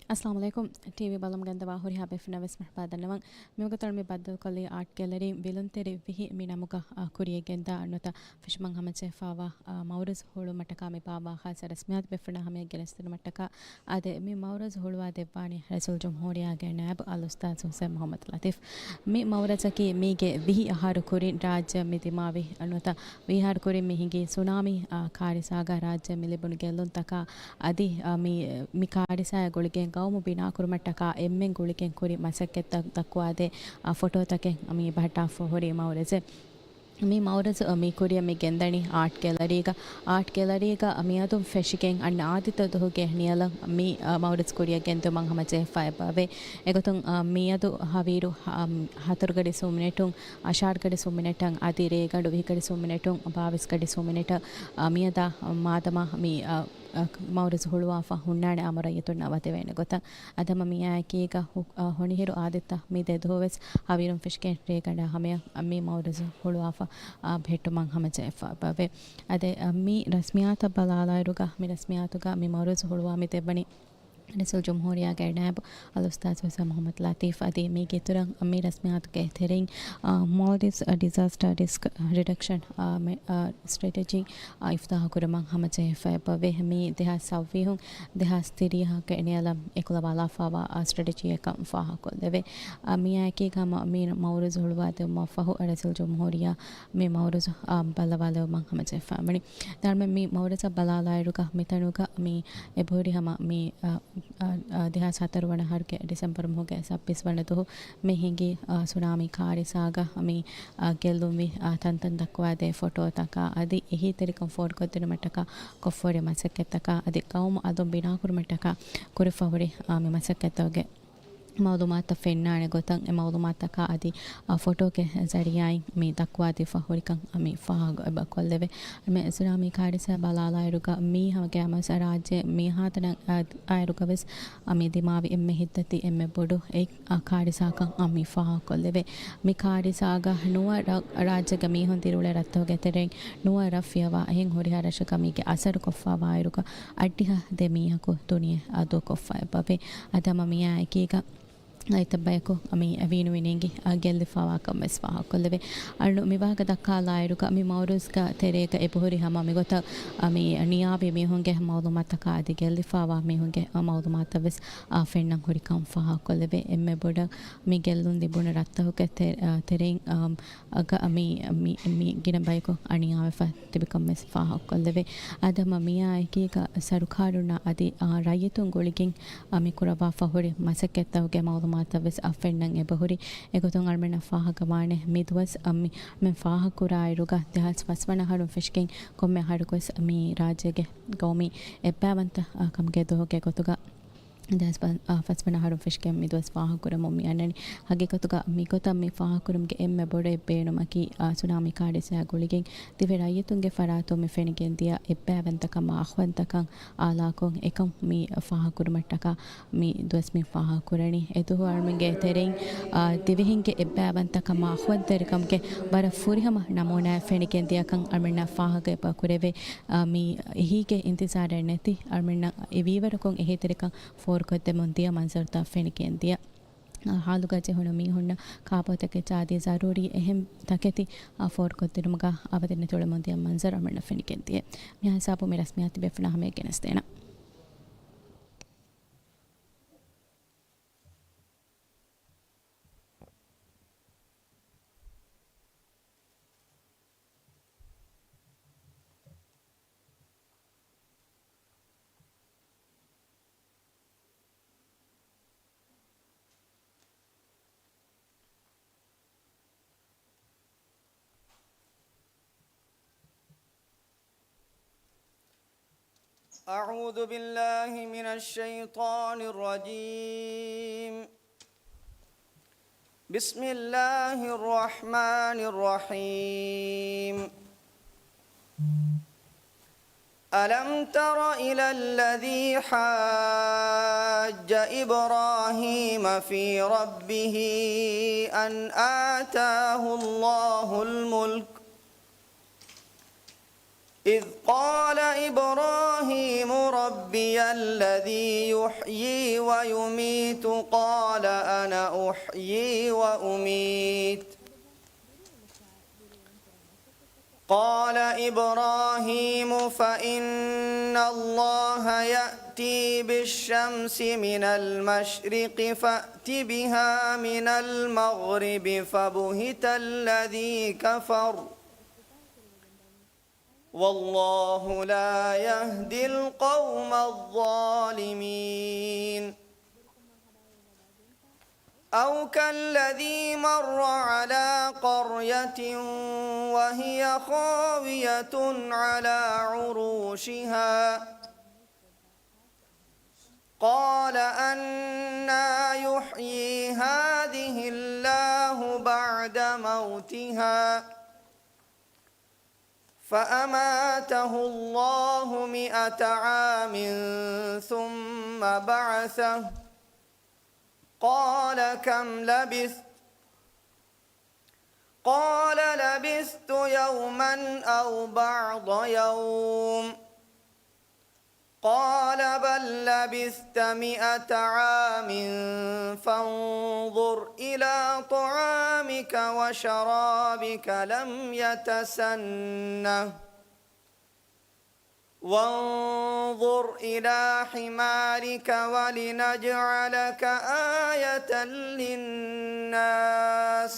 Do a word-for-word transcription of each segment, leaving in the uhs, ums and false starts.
އައްސަލާމު ޢަލައިކުމް. ޓީވީ ބަލަމުން ގެންދަވާ ހުރިހާ ބޭފުޅުންނަށް ވެސް މަރުޙަބާ ދަންނަވަން. މިވަގުތު މި ބައްދަލުކޮށްލީ އާޓް ގެލަރީ ވިލުންތެރި ވިހި މި ނަމުގަ، އާ، ކުރިޔަށް ގެންދާ ނުވަތަ ފެށުމަށް ހަމަޖެހިފައިވާ، އާ، މައުރަޒު ހުޅުވުމަށްޓަކާ މި ބާއްވާ ޚާއްޞަ ރަސްމިއްޔާތު ބޭފުޅުންނާ ހަމަޔަށް ގެނެސްދިނުމަށްޓަކާ އާދެ، މި މައުރަޒު ހުޅުވާ ދެއްވާނީ ރައީސުލްޖުމްހޫރިއްޔާގެ ނައިބު އަލްއުސްތާޛު ޙުސެން މުޙައްމަދު ލަތީފް. މި މައުރަޒަކީ މީގެ ވިހި އަހަރު ކުރިން ރާއްޖެ މި ދިމާވި ނުވަތަ ވިހާރު ކުރިން މި ހިނގި ސުނާމީ، އާ، ކާރިސާގަ ރާއްޖެ މި ލިބުނު ގެއްލުންތަކާ އަދި، އާ، މި، މި ކާރިސާއާ ގުޅިގެން ގައުމު ބިނާކުރުމަށްޓަކާ އެންމެން ގުޅިގެން ކުރި މަސައްކަތްތައް ދައްކުވާދޭ، އާ، ފޮޓޯތަކެއް މި ބަހައްޓާފަ ހުރި މައުރަޒެއް. މި މައުރަޒު މި ކުރިއަށް މި ގެންދަނީ އާޓް ގެލަރީގަ. އާޓް ގެލަރީގަ މިއަދު ފެށިގެން އަންނަ އާދިއްތަ ދުވަހުގެ ނިޔަލަށް މި، އާ، މައުރަޒު ކުރިއަށް ގެންދިއުމަށް ހަމަޖެހިފައި އެބައޮތް. އެގޮތުން، އާ، މިއަދު ހަވީރު، އާ، ހަތަރު ގަޑި ސުވަ މިނެޓުން އަށާރަ ގަޑި ސުވަ މިނެޓަށް އަދި ރޭގަނޑު ވިހި ގަޑި ސުވަ މިނެޓުން ބާވީސް ގަޑި ސުވަ މިނެޓަށް، އާ، މިއަދާ މާދަމާ މި، އާ، އާ، މައުރަޒު ހުޅުވާފަ ހުންނާނެ އާއްމު ރައްޔިތުންނަށް ވަދެވޭނެ ގޮތަށް. އަދި ހަމަ މިއާއެކީގަ ހު-، އާ، ހޮނިހިރު އާދިއްތަ މި ދެ ދުވަހު ވެސް ހަވީރުން ފެށިގެން ރޭގަނޑާ ހަމަޔަށް މި މައުރަޒު ހުޅުވާފަ، އާ، ބެހެއްޓުމަށް ހަމަޖެހިފައި އެބައޮތް. އަދި، އާ، މި ރަސްމިއްޔާތަށް ބަލާލާއިރުގަ މި ރަސްމިއްޔާތުގަ މި މައުރަޒު ހުޅުވާ މި ދެއްވަނީ ރައީސުލްޖުމްހޫރިއްޔާގެ ނައިބު އަލްއުސްތާޛު ޙުސެން މުޙައްމަދު ލަތީފް. އަދި މީގެ އިތުރަށް މި ރަސްމިއްޔާތުގެ ތެރެއިން، އާ، މޯލްޑިވްސް، އާ، ޑިޒާސްޓާ ރިސްކް ރިޑަކްޝަން، އާ، މެ-، އާ، ސްޓްރެޓެޖީ، އާ، އިފްތިތާޙު ކުރުމަށް ހަމަޖެހިފައި އެބައޮތް. މި ދެހާސް ސައްބީސް، ދެހާސް ތިރީހަކަށް އެންއެލް އެކުލަވާލާފައިވާ، އާ، ސްޓްރެޓެޖީއަކަށް ފާހަގަކޮށްލެވޭ. އާ، މިއާއެކީގަ ހަމަ މި މައުރަޒު ހުޅުވާދެއްވުމަށްފަހު ރައީސުލްޖުމްހޫރިއްޔާ މި މައުރަޒު، އާ، ބައްލަވާލެވުމަށް ހަމަޖެހިފައިވަނީ. ދާންމެ މި މައުރަޒަށް ބަލާލާއިރުގަ މިތަނުގަ މި އެބަހުރި ހަމަ މި، އާ، އާ، އާ، ދެހާސް ހަތަރު ވަނަ އަހަރުގެ ޑިސެމްބަރު މަހުގެ ސައްބީސް ވަނަ ދުވަހު މި ހިނގި، އާ، ސުނާމީ ކާރިސާގަ މި، އާ، ގެއްލުންވި، އާ، ތަންތަން ދައްކުވާދޭ ފޮޓޯތަކާ އަދި އެހީތެރިކަން ފޯރުކޮށްދިނުމަށްޓަކާ ކޮށްފަހުރި މަސައްކަތްތަކާ އަދި ގައުމު އަލުން ބިނާކުރުމަށްޓަކާ ކުރިފަ ހުރި، އާ، މި މަސައްކަތްތަކުގެ މައުލޫމާތުތައް ފެންނާނެ ގޮތަށް އެ މައުލޫމާތުތަކާ އަދި، އާ، ފޮޓޯގެ ޒަރީއާއިން މި ދައްކުވާދީފަ ހުރިކަން މި ފާހަގަ އެބަ ކޮށްލެވޭ. މި ސުނާމީ ކާރިސާ ބަލާލާއިރުގަ މީ ހަމަ ގައިމުވެސް ރާއްޖެ މިހާތަނަށް އާ، އާއިރުގަވެސް އަ، މި ދިމާވި އެންމެ ހިތްދަތި އެންމެ ބޮޑު އެއް، އަ، ކާރިސާކަން އަ، މި ފާހަގަކޮށްލެވޭ. މި ކާރިސާގަ ނުވަ ރަ-، ރާއްޖޭގެ މީހުން ދިރިއުޅޭ ރަށްތަކުގެ ތެރެއިން ނުވަ ރަށް ފިޔަވާ އެހެން ހުރިހާ ރަށަކަށް މީގެ އަސަރު ކޮށްފައިވާއިރުގަ އަށްޑިހަ ދެ މީހަކު ދުނިޔެ އަ، ދޫކޮށްފަ އެބަވޭ. އަދި ހަމަ މިއާ އެކީގަ އައިތަ ބަޔަކު އަ، މި ވީނުވި ނޭނގި އަ، ގެއްލިފައިވާކަން ވެސް ފާހަގަކޮށްލެވޭ. އަޅު މި ވާހަކަ ދައްކާލާއިރުގަ މި މައުރަޒުގެ ތެރޭގަ އެބަހުރި ހަމަ މިގޮތަށް އަ، މި ނިޔާވި މީހުންގެ މައުލޫމާތަކާ އަދި ގެއްލިފައިވާ މީހުންގެ އަ، މައުލޫމާތަށް ވެސް އަ، ފެންނަން ހުރިކަން ފާހަގަކޮށްލެވޭ. އެންމެ ބޮޑަށް މި ގެއްލުން ލިބުނު ރަށްތަކުގެ ތެ-، އަ، ތެރެއިން އަ، އަގަ މި، މި، މި ގިނަ ބަޔަކު އަނިޔާވެފަ ތިބިކަން ވެސް ފާހަގަކޮށްލެވޭ. އަދި ހަމަ މިއާ އެކީގަ ސަރުކާރުންނާ އަދި އަ، ރައްޔިތުން ގުޅިގެން އަ، މި ކުރައްވާފަ ހުރި މަސައްކަތްތަކުގެ މައުލޫމާތަށް ވެސް އަ، ފެންނަން އެބަހުރި. އެގޮތުން އަޅުމެންނަށް ފާހަގަވާނެ މި ދުވަސް އަ، މި، މި ފާހަގަކުރާއިރުގަ ދެހާސް ފަސްވަނަ އަހަރުން ފެށިގެން ކޮންމެ އަހަރަކުވެސް މި ރާއްޖޭގެ ގައުމީ އެއްބައިވަންތަ އަ، ކަމުގެ ދުވަހުގެ ގޮތުގަ ދެހާސް ފަސްވަނަ އަހަރުން ފެށިގެން މި ދުވަސް ފާހަގަކުރަމުން މި އަންނަނީ. ހަގީގަތުގަ މިގޮތަށް މި ފާހަގަކުރުމުގެ އެންމެ ބޮޑު އެއްބޭނުމަކީ، އާ، ސުނާމީ ކާރިސާ ގުޅިގެން ދިވެހި ރައްޔިތުންގެ ފަރާތުން މި ފެނިގެންދިޔަ އެއްބައިވަންތަކަމާ އަޚުވަންތަކަން އާލާކޮށް އެކަން މި ފާހަގަކުރުމަށްޓަކާ މި ދުވަސް މި ފާހަގަކުރަނީ. އެދުވަހު އަޅުމެންގެ ތެރެއިން، އާ، ދިވެހިންގެ އެއްބައިވަންތަކަމާ އަޚުވަންތެރިކަމުގެ ވަރަށް ފުރިހަމަ ނަމޫނާއެއް ފެނިގެންދިޔަކަން އަޅުމެންނަށް ފާހަގަ އެބަ ކުރެވޭ. އާ، މި އެހީގެ އިންތިޒާރެއް ނެތި އަޅުމެންނަށް އެ ވީވަރަކުން އެހީތެރިކަން ފޯރުކޮށްދެމުން ދިޔަ މަންޒަރުތައް ފެނިގެން ދިޔަ. އާ، ހާލުގަ ޖެހުނު މީހުންނަށް ކާބޯތަކެއްޗާ އަދި ޒަރޫރީ އެހެން ތަކެތި، އާ، ފޯރުކޮށްދިނުމުގަ އަވަދި ނެތުޅެމުން ދިޔަ މަންޒަރު އަޅުމެންނަށް ފެނިގެން ދިޔަ. މިހާ ހިސާބު މި ރަސްމިއްޔާތު ބޭފުޅުންނާ ހަމަޔަށް ގެނެސްދޭނަން. أعوذ بالله من الشيطان الرجيم. بسم الله الرحمن الرحيم. ألم تر إلى الذي حاج إبراهيم في ربه أن آتاه الله الملك إذ قال إبراهيم ربي الذي يحيي ويميت قال أنا أحيي وأميت. قال إبراهيم فإن الله يأتي بالشمس من المشرق فأت بها من المغرب فبهت الذي كفر والله لا يهدي القوم الظالمين. أو كالذي مر على قرية وهي خاوية على عروشها قال أنى يحيي هذه الله بعد موتها فأماته الله مائة عام ثم بعثه قال كم لبثت؟ قال لبثت يوما أو بعض يوم. قال بل لبثت مائة عام فانظر إلى طعامك وشرابك لم يتسنه وانظر إلى حمارك ولنجعلك آية للناس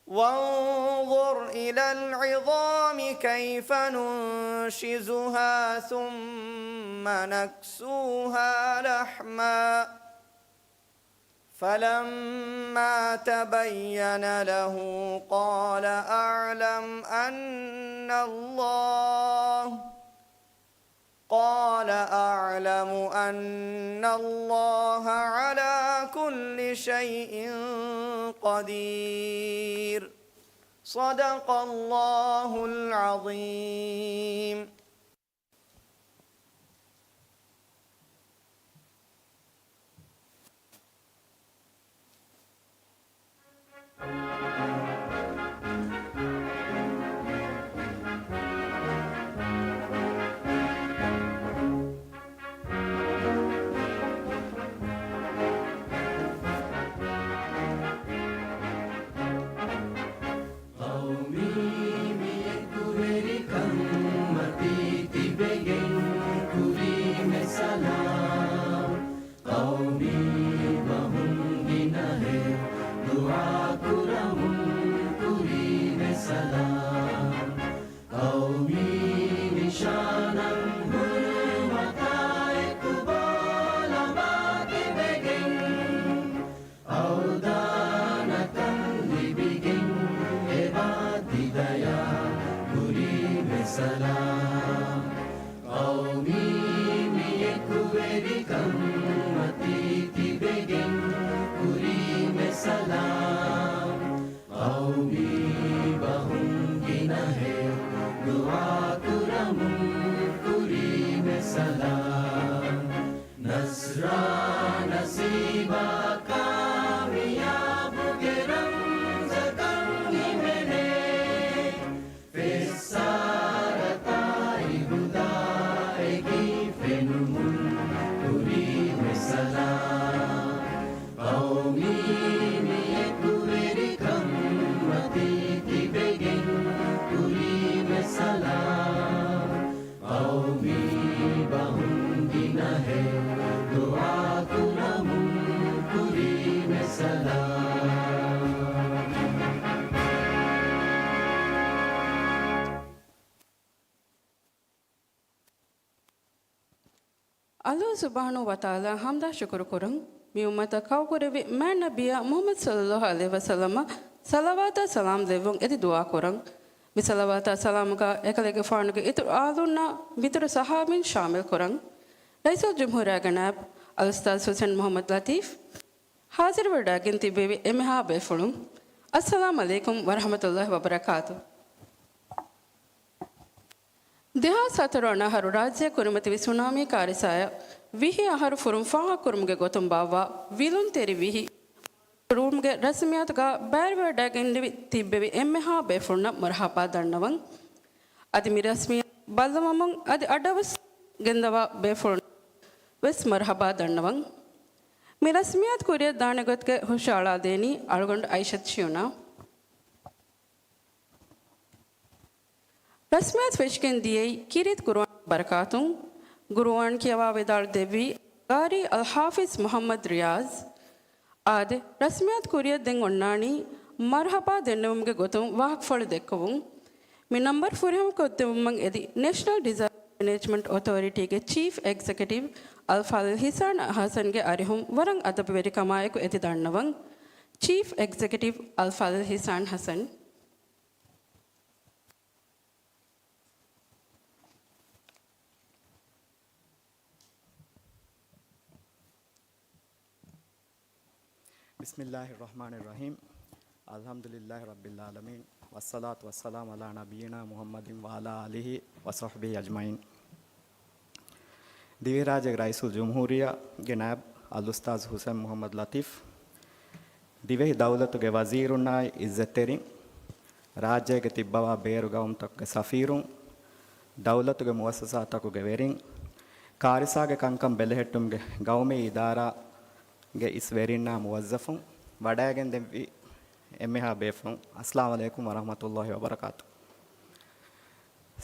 وانظر إلى العظام كيف ننشزها ثم نكسوها لحما فلما تبين له قال أعلم أن الله قال أعلم أن الله على كل شيء قدير. صدق الله العظيم. ޤައުމީ މި އެކުވެރިކަން މަތީ ތިބެގެން ކުރީމެ ސަލާމް. ޤައުމީ ބަހުން ގިނަހެޔޮ ދުޢާ ކުރަމުން ކުރީމެ ސަލާމް. ޤައުމީ ނިޝާނަށް ހުރުމަތާ އެކު ބޯލަބާ ތިބެގެން އަވްދާނަކަން ލިބިގެން އެބާ ތިދަޔާ ކުރީމެ ސަލާމް. ޤައުމީ މި އެކުވެރިކަން މަތީ ތިބެގެން ކުރީމެ ސަލާމް. ޤައުމީ ބަހުން ގިނަހެޔޮ ދުޢާ ކުރަމުން ކުރީމެ ސަލާމް. ނަޞްރާ ނަސީބާ ކާމިޔާބުގެ ރަމްޒަކަށް ހިމެނޭ. ފެއްސާރަތާއި ހުދާއެކީ ފެނުމުން ކުރީމެ ސަލާމް. ޤައުމީ މި އެކުވެރިކަން މަތީ ތިބެގެން ކުރީމެ ސަލާމް. ޤައުމީ ބަހުން ގިނަހެޔޮ ދުޢާ ކުރަމުން ކުރީމެ ސަލާމް. އައްލާހު ސުބްޙާނަހޫ ވަތަޢާލާ ޙަމްދާ ޝުކުރު ކުރަން، މި އުއްމަތަށް ކައުކުރެއްވި މާތް ނަބިއްޔާ މުޙައްމަދު ޞައްލައްލާހު ޢަލައިހި ވަސައްލަމަށް ޞަލަވާތާ ސަލާމް ލެއްވުން އެދި ދުޢާ ކުރަން. މި ޞަލަވާތާ ސަލާމުގަ އެކަލޭގެފާނުގެ އިތުރު އާލުންނާ މިތުރު ޞަޙާބީން ޝާމިލް ކުރަން. ރައީސުލްޖުމްހޫރިއްޔާގެ ނާއިބު އަލްއުސްތާޛު ޙުސައިން މުޙައްމަދު ލަތީފް ޙާޟިރުވެވަޑައިގެން ތިއްބެވި އެންމެހާ ބޭފުޅުން، އައްސަލާމް ޢަލައިކުމް ވަރަޙްމަތުﷲި ވަބަރަކާތު. ދެހާސް ހަތަރު ވަނަ އަހަރު ރާއްޖެއަށް ކުރިމަތިވި ސުނާމީ ކާރިސާއަށް ވިހި އަހަރު ފުރުން ފާހަގަކުރުމުގެ ގޮތުން ބާއްވާ ވިލުންތެރި ވިހި ރޫމްގެ ރަސްމިއްޔާތުގަ ބައިވެވަޑައިގެންނެވި ތިއްބެވި އެންމެހާ ބޭފުޅުންނަށް މަރުޙަބާ ދަންނަވަން. އަދި މި ރަސްމިއްޔާތު ބައްލަވަމުން އަދި އައްޑަވެސް ގެންދަވާ ބޭފުޅުން ވެސް މަރުހަބާ ދަންނަވަން. މި ރަސްމިއްޔާތު ކުރިއަށް ދާނެ ގޮތުގެ ހުށައަޅާދޭނީ އަޅުގަނޑު އައިޝަތު ޝިޔުނާ. ރަސްމިއްޔާތު ފެށިގެން ދިޔައީ ކީރިތި ޤުރުއާން ބަރަކާތުން. ޤުރުއާން ކިޔަވާ ވިދާޅު ދެއްވީ ޤާރީ އަލްޙާފިޒް މުޙައްމަދު ރިޔާޒް. އާދެ، ރަސްމިއްޔާތު ކުރިއަށް ދެން އޮންނާނީ މަރުޙަބާ ދެންނެވުމުގެ ގޮތުން ވާހަކަފުޅު ދެއްކެވުން. މި ނަންބަރު ފުރިހަމަ ކޮށްދެއްވުމަށް އެދި ނޭޝަނަލް ޑިޒާސްޓަރ މެނޭޖްމަންޓް އޮތޯރިޓީގެ ޗީފް އެގްޒެކެޓިވް އަލްފާޟިލް ހިސާން ޙަސަންގެ އަރިހުން ވަރަށް އަދަބުވެރިކަމާއެކު އެދި ދަންނަވަން. ޗީފް އެގްޒެކެޓިވް އަލްފާޟިލް ހިސާން ޙަސަން. بسم الله الرحمن الرحيم. الحمد لله رب العالمين. والصلاة والسلام على نبينا محمد وعلى آله وصحبه أجمعين. ދިވެހިރާއްޖޭގެ ރައީސުލްޖުމްހޫރިއްޔާގެ ނާއިބު އަލްއުސްތާޛު ޙުސައިން މުޙައްމަދު ލަޠީފް، ދިވެހި ދައުލަތުގެ ވަޒީރުންނާއި އިއްޒަތްތެރިން، ރާއްޖޭގެ ތިއްބަވާ ބޭރު ގައުމުތަކުގެ ސަފީރުން، ދައުލަތުގެ މުއައްސަސާތަކުގެ ވެރިން، ކާރިސާގެ ކަންކަން ބެލެހެއްޓުމުގެ ގައުމީ އިދާރާގެ އިސް ވެރިންނާ މުވައްޒަފުން، ވަޑައިގެންދެއްވި އެންމެހާ ބޭފުޅުން، އައްސަލާމު ޢަލައިކުމް ވަރަޙްމަތުﷲި ވަބަރަކާތު.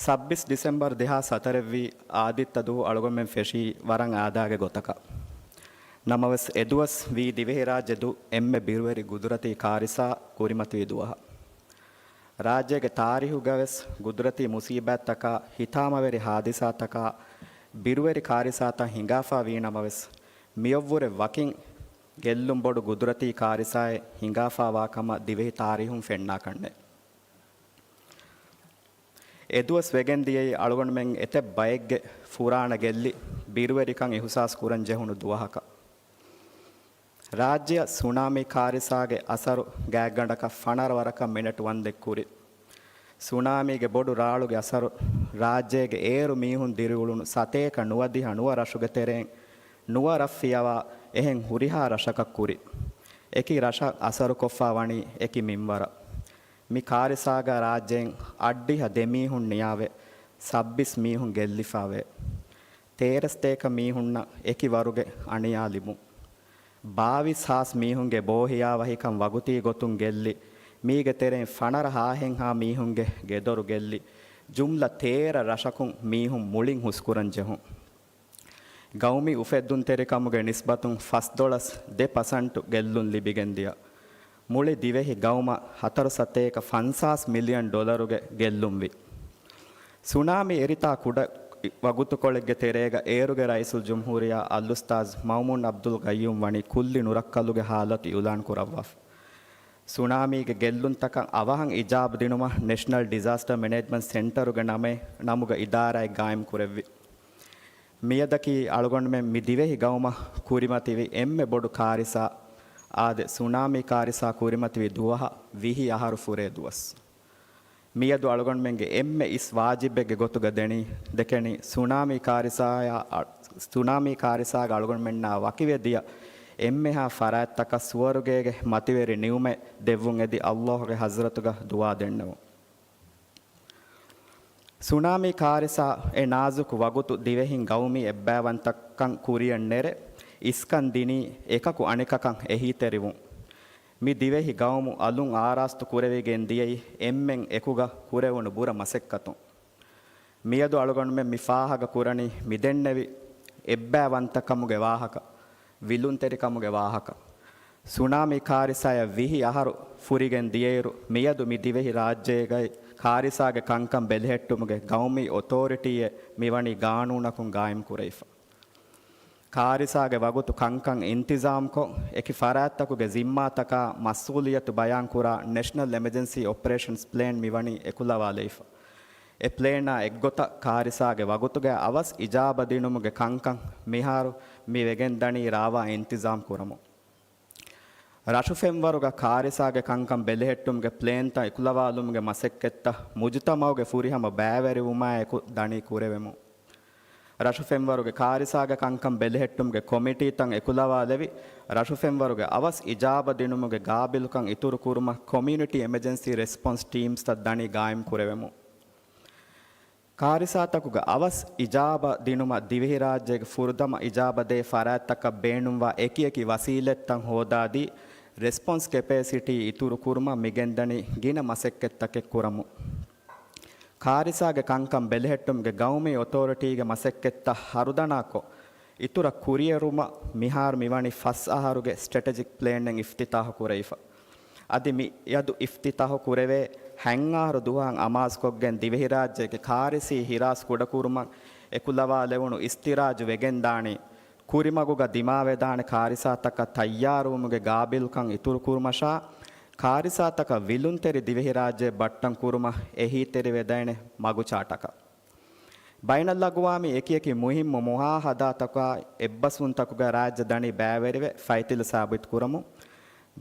ސައްބީސް ޑިސެމްބަރު ދެހާސް ހަތަރެއްވީ އާދިއްތަ ދުވަހު އަޅުގަނޑުމެން ފެށީ ވަރަށް އާދައިގެ ގޮތަކަށް. ނަމަވެސް، އެދުވަސް ވީ ދިވެހިރާއްޖެ ދުށް އެންމެ ބިރުވެރި ގުދުރަތީ ކާރިސާ ކުރިމަތިވި ދުވަހަށް. ރާއްޖޭގެ ތާރީހުގަވެސް ގުދުރަތީ މުސީބާތްތަކާ، ހިތާމަވެރި ހާދިސާތަކާ، ބިރުވެރި ކާރިސާތައް ހިނގާފާ ވީ ނަމަވެސް، މިއޮއްވުރެ ވަކިން ގެއްލުން ބޮޑު ގުދުރަތީ ކާރިސާއެއް ހިނގާފާވާ ކަމަށް ދިވެހި ތާރީހުން ފެންނާކަށްނެތް. އެދުވަސް ވެގެން ދިޔައީ އަޅުގަނޑުމެން އެތައް ބައެއްގެ ފުރާނަ ގެއްލި ބިރުވެރިކަން އިހުސާސް ކުރަން ޖެހުނު ދުވަހަކަށް. ރާއްޖެއަށް ސުނާމީ ކާރިސާގެ އަސަރު ގާތްގަނޑަކަށް ފަނަރަ ވަރަކަށް މިނެޓު ވަންދެއް ކުރި. ސުނާމީގެ ބޮޑު ރާޅުގެ އަސަރު ރާއްޖޭގެ އޭރު މީހުން ދިރިއުޅުނު ސަތޭކަ ނުވަދިހަ ނުވަ ރަށުގެ ތެރެއިން ނުވަ ރަށް ފިޔަވާ އެހެން ހުރިހާ ރަށަކަށް ކުރި. އެކި ރަށަށް އަސަރުކޮށްފާ ވަނީ އެކި މިންވަރަށް. މި ކާރިސާގަ ރާއްޖޭން އަށްޑިހަ ދެ މީހުން ނިޔާވެ، ސައްބީސް މީހުން ގެއްލިފާވޭ. ތޭރަ ސަތޭކަ މީހުންނަށް އެކި ވަރުގެ އަނިޔާ ލިބުން. ބާވީސް ހާސް މީހުންގެ ބޯހިޔާވަހިކަން ވަގުތީ ގޮތުން ގެއްލި، މީގެ ތެރެއިން ފަނަރަ ހާހެއްހާ މީހުންގެ ގެދޮރު ގެއްލި، ޖުމްލަ ތޭރަ ރަށަކުން މީހުން މުޅިން ހުސްކުރަން ޖެހުން. ގައުމީ އުފެއްދުންތެރިކަމުގެ ނިސްބަތުން ފަސްދޮޅަސް ދެ ޕަސަންޓު ގެއްލުން ލިބިގެންދިޔަ، މުޅި ދިވެހި ގައުމަށް ހަތަރު ސަތޭކަ ފަންސާސް މިލިއަން ޑޮލަރުގެ ގެއްލުންވި. ސުނާމީ އެރިތާ ކުޑަ ވަގުތުކޮޅެއްގެ ތެރޭގަ އޭރުގެ ރައީސުލްޖުމްހޫރިއްޔާ އަލްއުސްތާޛު މައުމޫން އަބްދުލް ގައްޔޫމް ވަނީ ކުއްލި ނުރައްކަލުގެ ހާލަތު އިއުލާން ކުރައްވާފަ. ސުނާމީގެ ގެއްލުންތަކަށް އަވަހަށް އިޖާބަ ދިނުމަށް ނޭޝަނަލް ޑިޒާސްޓަރ މެނޭޖްމަންޓް ސެންޓަރުގެ ނަމެއް، ނަމުގަ އިދާރާއެއް ގާއިމް ކުރެއްވި. މިއަދަކީ އަޅުގަނޑުމެން މި ދިވެހި ގައުމަށް ކުރިމަތިވި އެންމެ ބޮޑު ކާރިސާ، އާދެ، ސުނާމީ ކާރިސާ ކުރިމަތިވި ދުވަހަށް ވިހި އަހަރު ފުރޭ ދުވަސް. މިއަދު އަޅުގަނޑުމެންގެ އެންމެ އިސް ވާޖިބެއްގެ ގޮތުގަ ދެނީ، ދެކެނީ، ސުނާމީ ކާރިސާޔާ، ސުނާމީ ކާރިސާގަ އަޅުގަނޑުމެންނާ ވަކިވެ ދިޔަ އެންމެހާ ފަރާތްތަކަށް ސުވަރުގޭގެ މަތިވެރި ނިޢުމަތް ދެއްވުން އެދި އައްލާހުގެ ޙަޟްރަތުގަ ދުޢާ ދެންނެވުން. ސުނާމީ ކާރިސާ އެ ނާޒުކު ވަގުތު ދިވެހިން ގައުމީ އެއްބައިވަންތަކަން ކުރިއަށް ނެރެ، އިސްކަން ދިނީ އެކަކު އަނެކަކަށް އެހީތެރިވުން. މި ދިވެހި ގައުމު އަލުން އާރާސްތު ކުރެވިގެން ދިޔައީ އެންމެން އެކުގަ ކުރެވުނު ބުރަ މަސައްކަތުން. މިއަދު އަޅުގަނޑުމެން މި ފާހަގަ ކުރަނީ މިދެންނެވި އެއްބައިވަންތަކަމުގެ ވާހަކަ، ވިލުންތެރިކަމުގެ ވާހަކަ. ސުނާމީ ކާރިސާޔަށް ވިހި އަހަރު ފުރިގެން ދިޔައިރު، މިއަދު މި ދިވެހި ރާއްޖޭގައި ކާރިސާގެ ކަންކަން ބެލެހެއްޓުމުގެ ގައުމީ އޮތޯރިޓީއެއް މިވަނީ ގާނޫނަކުން ގާއިމް ކުރެވިފަ. ކާރިސާގެ ވަގުތު ކަންކަން އިންތިޒާމްކޮށް، އެކި ފަރާތްތަކުގެ ޒިންމާތަކާ މަސްއޫލިއްޔަތު ބަޔާންކުރާ ނޭޝަނަލް އެމަޖެންސީ އޮޕަރޭޝަންސް ޕްލޭން މިވަނީ އެކުލަވާލައިފަ. އެ ޕްލޭނާ އެއްގޮތަށް ކާރިސާގެ ވަގުތުގައި އަވަސް އިޖާބަ ދިނުމުގެ ކަންކަން މިހާރު މި ވެގެން ދަނީ ރާވާ އިންތިޒާމް ކުރަމުން. ރަށުފެންވަރުގަ ކާރިސާގެ ކަންކަން ބެލެހެއްޓުމުގެ ޕްލޭންތައް އެކުލަވާލުމުގެ މަސައްކަތްތައް މުޖުތަމައުގެ ފުރިހަމަ ބައިވެރިވުމާއެކު ދަނީ ކުރެވެމުން. ރަށުފެންވަރުގެ ކާރިސާގެ ކަންކަން ބެލެހެއްޓުމުގެ ކޮމިޓީތައް އެކުލަވާލެވި، ރަށުފެންވަރުގެ އަވަސް އިޖާބަ ދިނުމުގެ ގާބިލުކަން އިތުރުކުރުމަށް ކޮމިއުނިޓީ އެމަޖެންސީ ރެސްޕޮންސް ޓީމްސްތައް ދަނީ ގާއިމް ކުރެވެމުން. ކާރިސާތަކުގެ އަވަސް އިޖާބަ ދިނުމަށް ދިވެހިރާއްޖޭގެ ފުރަތަމަ އިޖާބަ ދޭ ފަރާތްތަކަށް ބޭނުންވާ އެކިއެކި ވަސީލަތްތައް ހޯދާދީ، ރެސްޕޮންސް ކެޕޭސިޓީ އިތުރުކުރުމަށް މިގެންދަނީ ގިނަ މަސައްކަތްތަކެއް ކުރަމުން. ކާރިސާގެ ކަންކަން ބެލެހެއްޓުމުގެ ގައުމީ އޮތޯރިޓީގެ މަސައްކަތްތައް ހަރުދަނާކޮށް، އިތުރަށް ކުރިއެރުމަށް މިހާރު މިވަނީ ފަސް އަހަރުގެ ސްޓްރެޓެޖިކް ޕްލޭނެއް އިފްތިތާހު ކުރެވިފަ. އަދި މިއަދު އިފްތިތާހު ކުރެވޭ ހަތް އަހަރު ދުވަހަށް އަމާޒުކޮށްގެން ދިވެހިރާއްޖޭގެ ކާރިސީ ހިރާސް ކުޑަކުރުމަށް އެކުލަވާލެވުނު އިސްތިރާޖު ވެގެންދާނީ، ކުރިމަގުގަ ދިމާވެދާނެ ކާރިސާތަކަށް ތައްޔާރުވުމުގެ ގާބިލްކަން އިތުރުކުރުމަށާ، ކާރިސާތަކަށް ވިލުންތެރި ދިވެހިރާއްޖެ ބައްޓަން ކުރުމަށް އެހީތެރިވެދޭނެ މަގުޗާޓަކަށް. ބައިނަލްއަގުވާމީ އެކިއެކި މުހިއްމު މުހާހަދާތަކާ އެއްބަސްވުންތަކުގަ ރާއްޖެ ދަނީ ބައިވެރިވެ ފައިތިލަ ސާބިތު ކުރަމުން،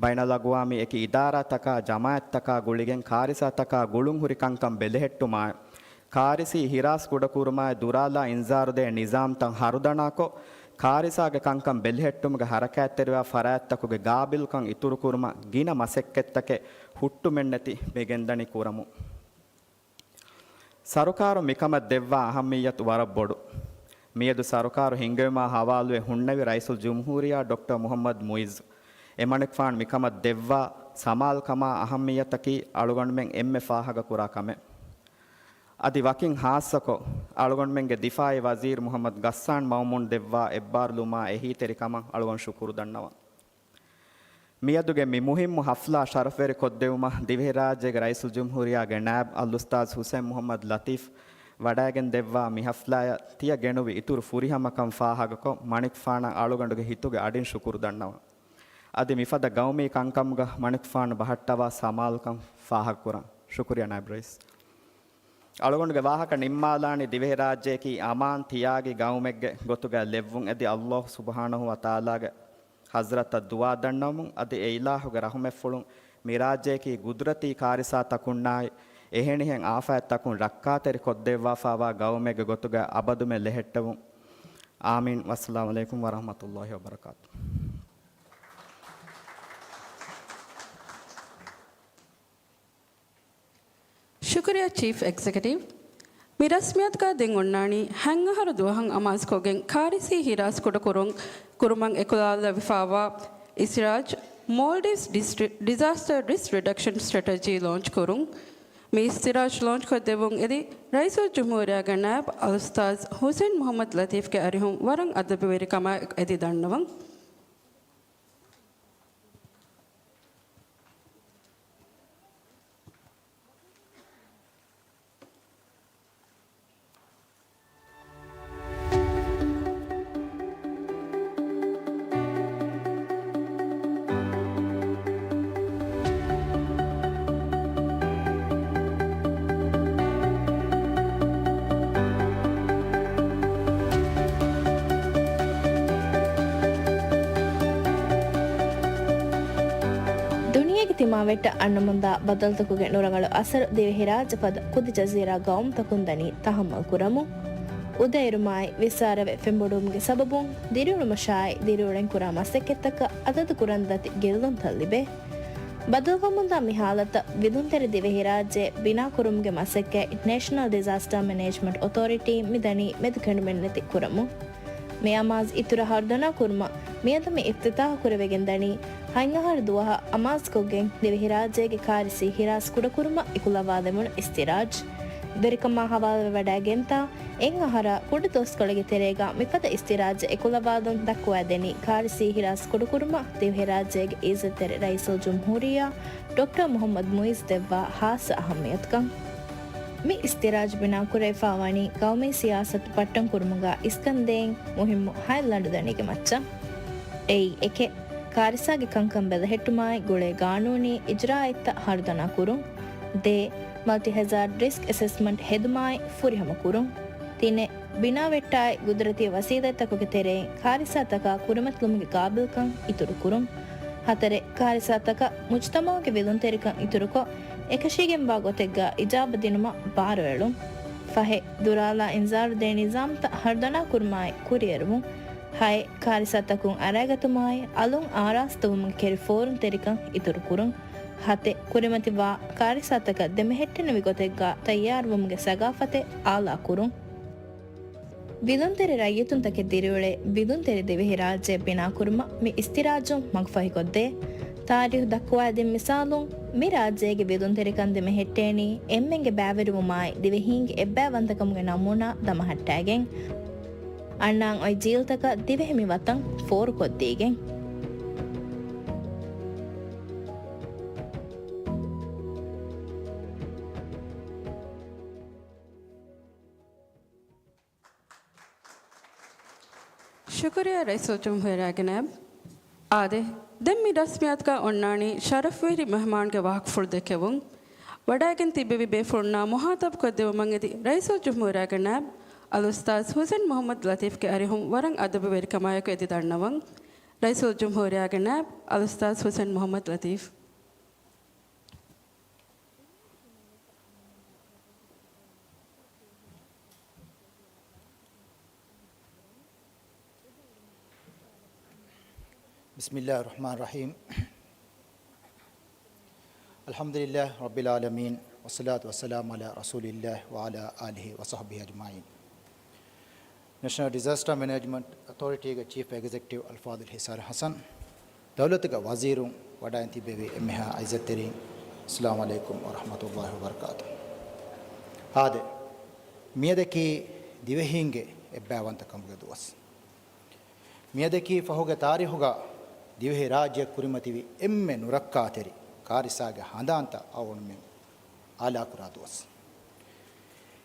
ބައިނަލްއަގުވާމީ އެކި އިދާރާތަކާ ޖަމާއަތްތަކާ ގުޅިގެން ކާރިސާތަކާ ގުޅުންހުރި ކަންކަން ބެލެހެއްޓުމާއި، ކާރިސީ ހިރާސް ކުޑަކުރުމާއި ދުރާލާ އިންޒާރުދޭ ނިޒާމްތައް ހަރުދަނާކޮށް، ކާރިސާގެ ކަންކަން ބެލެހެއްޓުމުގެ ހަރަކާތްތެރިވާ ފަރާތްތަކުގެ ގާބިލްކަން އިތުރުކުރުމަށް ގިނަ މަސައްކަތްތަކެއް ހުއްޓުމެއްނެތި މިގެންދަނީ ކުރަމުން. ސަރުކާރު މިކަމަށް ދެއްވާ އަހައްމިއްޔަތު ވަރަށް ބޮޑު. މިއަދު ސަރުކާރު ހިންގެވުމާ ހަވާލުވެ ހުންނެވި ރައީސުލްޖުމްހޫރިއްޔާ ޑޮކްޓަރ މުހައްމަދު މުއިއްޒު އެމަނިކުފާނު މިކަމަށް ދެއްވާ ސަމާލުކަމާ އަހައްމިއްޔަތަކީ އަޅުގަނޑުމެން އެންމެ ފާހަގަކުރާ ކަމެއް. އަދި ވަކިން ހާއްސަކޮށް، އަޅުގަނޑުމެންގެ ދިފާއީ ވަޒީރު މުހައްމަދު ޣައްސާން މައުމޫން ދެއްވާ އެއްބާރުލުމާ އެހީތެރިކަމަށް އަޅުގަނޑު ޝުކުރު ދަންނަވަން. މިއަދުގެ މި މުހިއްމު ހަފްލާ ޝަރަފްވެރި ކޮށްދެވުމަށް ދިވެހިރާއްޖޭގެ ރައީސުލްޖުމްހޫރިއްޔާގެ ނާއިބް އަލްއުސްތާޛު ހުސެން މުހައްމަދު ލަތީފް ވަޑައިގެން ދެއްވާ މި ހަފްލާއަށް ތިޔަ ގެނުވި އިތުރު ފުރިހަމަކަން ފާހަގަކޮށް، މަނިކުފާނަށް އަޅުގަނޑުގެ ހިތުގެ އަޑިން ޝުކުރު ދަންނަވަން. އަދި މިފަދަ ގައުމީ ކަންކަމުގަ މަނިކުފާނު ބަހައްޓަވާ ސަމާލުކަން ފާހަގަކުރަން. ޝުކުރިއްޔާ ނާއިބް ރައީސް. އަޅުގަނޑުގެ ވާހަކަ ނިންމާލާނީ ދިވެހިރާއްޖެއަކީ އަމާން ތިޔާގި ގައުމެއްގެ ގޮތުގައި ލެއްވުން އެދި އައްލާހު ސުބްޙާނަހު ވަތަޢާލާގެ ޙަޟްރަތަށް ދުޢާ ދަންނަވަމުން، އަދި އެ އިލާހުގެ ރަޙުމަތްފުޅުން މި ރާއްޖެއަކީ ގުދުރަތީ ކާރިސާތަކުންނާއި އެހެނިހެން އާފާތްތަކުން ރައްކާތެރި ކޮށްދެއްވާފައިވާ ގައުމެއްގެ ގޮތުގައި އަބަދުމެ ލެހެއްޓެވުން. އާމީން. ވައްސަލާމް ޢަލައިކުމް ވަރަޙްމަތުﷲި ވަބަރަކާތު. ޝުކުރިއްޔާ ޗީފް އެގްޒެކެޓިވް. މި ރަސްމިއްޔަތުގައި ދެން އޮންނާނީ ހަތް އަހަރު ދުވަހަށް އަމާޒުކޮށްގެން ކާރިސީ ހިރާސް ކުޑަކުރުން، ކުރުމަށް އެކުލަވާލެވިފައިވާ އިސްތިރާޖް، މޯލްޑިވްސް ޑިސްޓްރި-، ޑިޒާސްޓަރ ރިސްކް ރިޑަކްޝަން ސްޓްރެޓެޖީ ލޯންޗް ކުރުން. މި އިސްތިރާޖް ލޯންޗްކޮށްދެއްވުން އެދި ރައީސުލްޖުމްހޫރިއްޔާގެ ނާއިބް އަލްއުސްތާޛު ހުސެން މުޙައްމަދު ލަތީފްގެ އަރިހުން ވަރަށް އަދަބުވެރިކަމާއެކު އެދި ދަންނަވަން. ދުނިޔޭގެ ތިމާވެއްޓަށް އަންނަމުންދާ ބަދަލުތަކުގެ ނުރަނގަޅު އަސަރު ދިވެހިރާއްޖެ ފަދަ ކުދި ޖަޒީރާ ގައުމުތަކުން ދަނީ ތަހައްމަލް ކުރަމުން. އުދައެރުމާއި ވިއްސާރަވެ ފެނބޮޑުވުމުގެ ސަބަބުން ދިރިއުޅުމަށާއި ދިރިއުޅެން ކުރާ މަސައްކަތްތަކަށް އަދަދު ކުރަން ދަތި ގެއްލުންތައް ލިބޭ. ބަދަލުވަމުންދާ މި ހާލަތަށް ވިލުންތެރި ދިވެހިރާއްޖެ ބިނާކުރުމުގެ މަސައްކަތް ނޭޝަނަލް ޑިޒާސްޓާ މެނޭޖްމަންޓް އޮތޯރިޓީ މި ދަނީ މެދުކެނޑުމެއްނެތި ކުރަމުން. މި އަމާޒު އިތުރަށް ހަރުދަނާ ކުރުމަށް މިއަދު މި އިފްތިތާޙު ކުރެވިގެން ދަނީ ހަތް އަހަރު ދުވަހަށް އަމާޒުކޮށްގެން ދިވެހިރާއްޖޭގެ ކާރިސީ ހިރާސް ކުޑަކުރުމަށް އެކުލަވާލެވުނު އިސްތިރާޖް. ވެރިކަމާ ހަވާލުވެވަޑައިގެންތާ އެއް އަހަރާ ކުޑަ ދުވަސްކޮޅެއްގެ ތެރޭގަ މިފަދަ އިސްތިރާޖެއް އެކުލަވާލުން ދައްކުވައިދެނީ ކާރިސީ ހިރާސް ކުޑަކުރުމަށް ދިވެހިރާއްޖޭގެ އިއްޒަތްތެރި ރައީސުލްޖުމްހޫރިއްޔާ ޑޮކްޓަރ މުޙައްމަދު މުއިއްޒު ދެއްވާ ހާއްސަ އަހައްމިޔަތުކަން. މި އިސްތިރާޖް ބިނާކުރެވިފައިވަނީ ގައުމީ ސިޔާސަތު ބައްޓަން ކުރުމުގަ އިސްކަންދޭން މުހިއްމު ހަތް ލަނޑުދަނީގެ މައްޗަށް. އެއީ އެކެއް، ކާރިސާގެ ކަންކަން ބެލެހެއްޓުމާއި ގުޅޭ ގާނޫނީ އިޖްރާއަތްތައް ހަރުދަނާ ކުރުން. ދޭއް، މަލްޓި ހެޒާޑް ރިސްކް އެސެސްމަންޓް ހެދުމާއި ފުރިހަމަ ކުރުން. ތިނެއް، ބިނާވެއްޓާއި ގުދުރަތީ ވަސީލަތްތަކުގެ ތެރެއިން ކާރިސާތަކާ ކުރިމަތިލުމުގެ ގާބިލްކަން އިތުރުކުރުން. ހަތަރެއް، ކާރިސާތަކަށް މުޖުތަމަޢުގެ ވިލުންތެރިކަން އިތުރުކޮށް، އެކަށީގެންވާ ގޮތެއްގަ އިޖާބަ ދިނުމަށް ބާރުއެޅުން. ފަހެއް، ދުރާލާ އިންޒާރު ދޭ ނިޒާމްތައް ހަރުދަނާ ކުރުމާއި ކުރިއެރުވުން. ހައެއް، ކާރިސާތަކުން އަރައިގަތުމާއި އަލުން އާރާސްތަވުމުގެ ކެރި ފޯރުންތެރިކަން އިތުރުކުރުން. ހަތެއް، ކުރިމަތިވާ ކާރިސާތަކަށް ދެމެހެއްޓެނިވި ގޮތެއްގަ ތައްޔާރުވުމުގެ ސަގާފަތެއް އާލާކުރުން. ވިލުންތެރި ރައްޔިތުންތަކެއް ދިރިއުޅޭ ވިލުންތެރި ދިވެހިރާއްޖެ ބިނާކުރުމަށް މި އިސްތިރާޖުން މަގުފަހިކޮށްދޭ. ތާރީހު ދައްކުވާދިން މިސާލުން، މި ރާއްޖޭގެ ވިލުންތެރިކަން ދެމެހެއްޓޭނީ އެންމެންގެ ބައިވެރިވުމާއި ދިވެހީންގެ އެއްބައިވަންތަކަމުގެ ނަމޫނާ ދަމަހައްޓާގެން. އަންނާން އޮތް ޖީލްތަކަށް ދިވެހި މި ވަތަން ފޯރުކޮށްދީގެން. ޝުކުރިއްޔާ ރައީސުލްޖުމްހޫރިއްޔާގެ ނައިބް. އާދެ، ދެން މި ރަސްމިއްޔާތުގަ އޮންނާނީ ޝަރަފުވެރި މެހްމާނުގެ ވާހަކަފުޅު ދެއްކެވުން. ވަޑައިގެން ތިއްބެވި ބޭފުޅުންނާ މުހާތަބުކޮށްދެވުމަށް އެދި ރައީސުލްޖުމްހޫރިއްޔާގެ ނައިބް އަލްއުސްތާޛް ހުސެން މުޙައްމަދު ލަތީފްގެ އަރިހުން ވަރަށް އަދަބުވެރިކަމާއެކު އެދި ދަންނަވަން. ރައީސުލްޖުމްހޫރިއްޔާގެ ނައިބް އަލްއުސްތާޛް ހުސެން މުޙައްމަދު ލަތީފް. بسم الله الرحمن الرحيم. الحمد لله رب العالمين، والصلاة والسلام على رسول الله وعلى آله وصحبه أجمعين. ނެޝަނަލް ޑިޒާސްޓާ މެނޭޖްމަންޓް އޮތޯރިޓީގެ ޗީފް އެގްޒެކެޓިވް އަލްފާޟިލް ހިސާރު ޙަސަން، ދައުލަތުގެ ވަޒީރުން، ވަޑައިން ތިއްބެވި އެންމެހާ ޢިއްޒަތްތެރިން، އައްސަލާމު ޢަލައިކުމް ވަރަޙްމަތުﷲި ވަބަރަކާތުހު. އާދެ، މިއަދަކީ ދިވެހީންގެ އެއްބައިވަންތަކަމުގެ ދުވަސް. މިއަދަކީ ފަހުގެ ތާރީޚުގަ ދިވެހިރާއްޖެ ކުރިމަތިވި އެންމެ ނުރައްކާތެރި ކާރިސާގެ ހަނދާންތައް އަޅުގަނޑުމެން އާލާކުރާ ދުވަސް.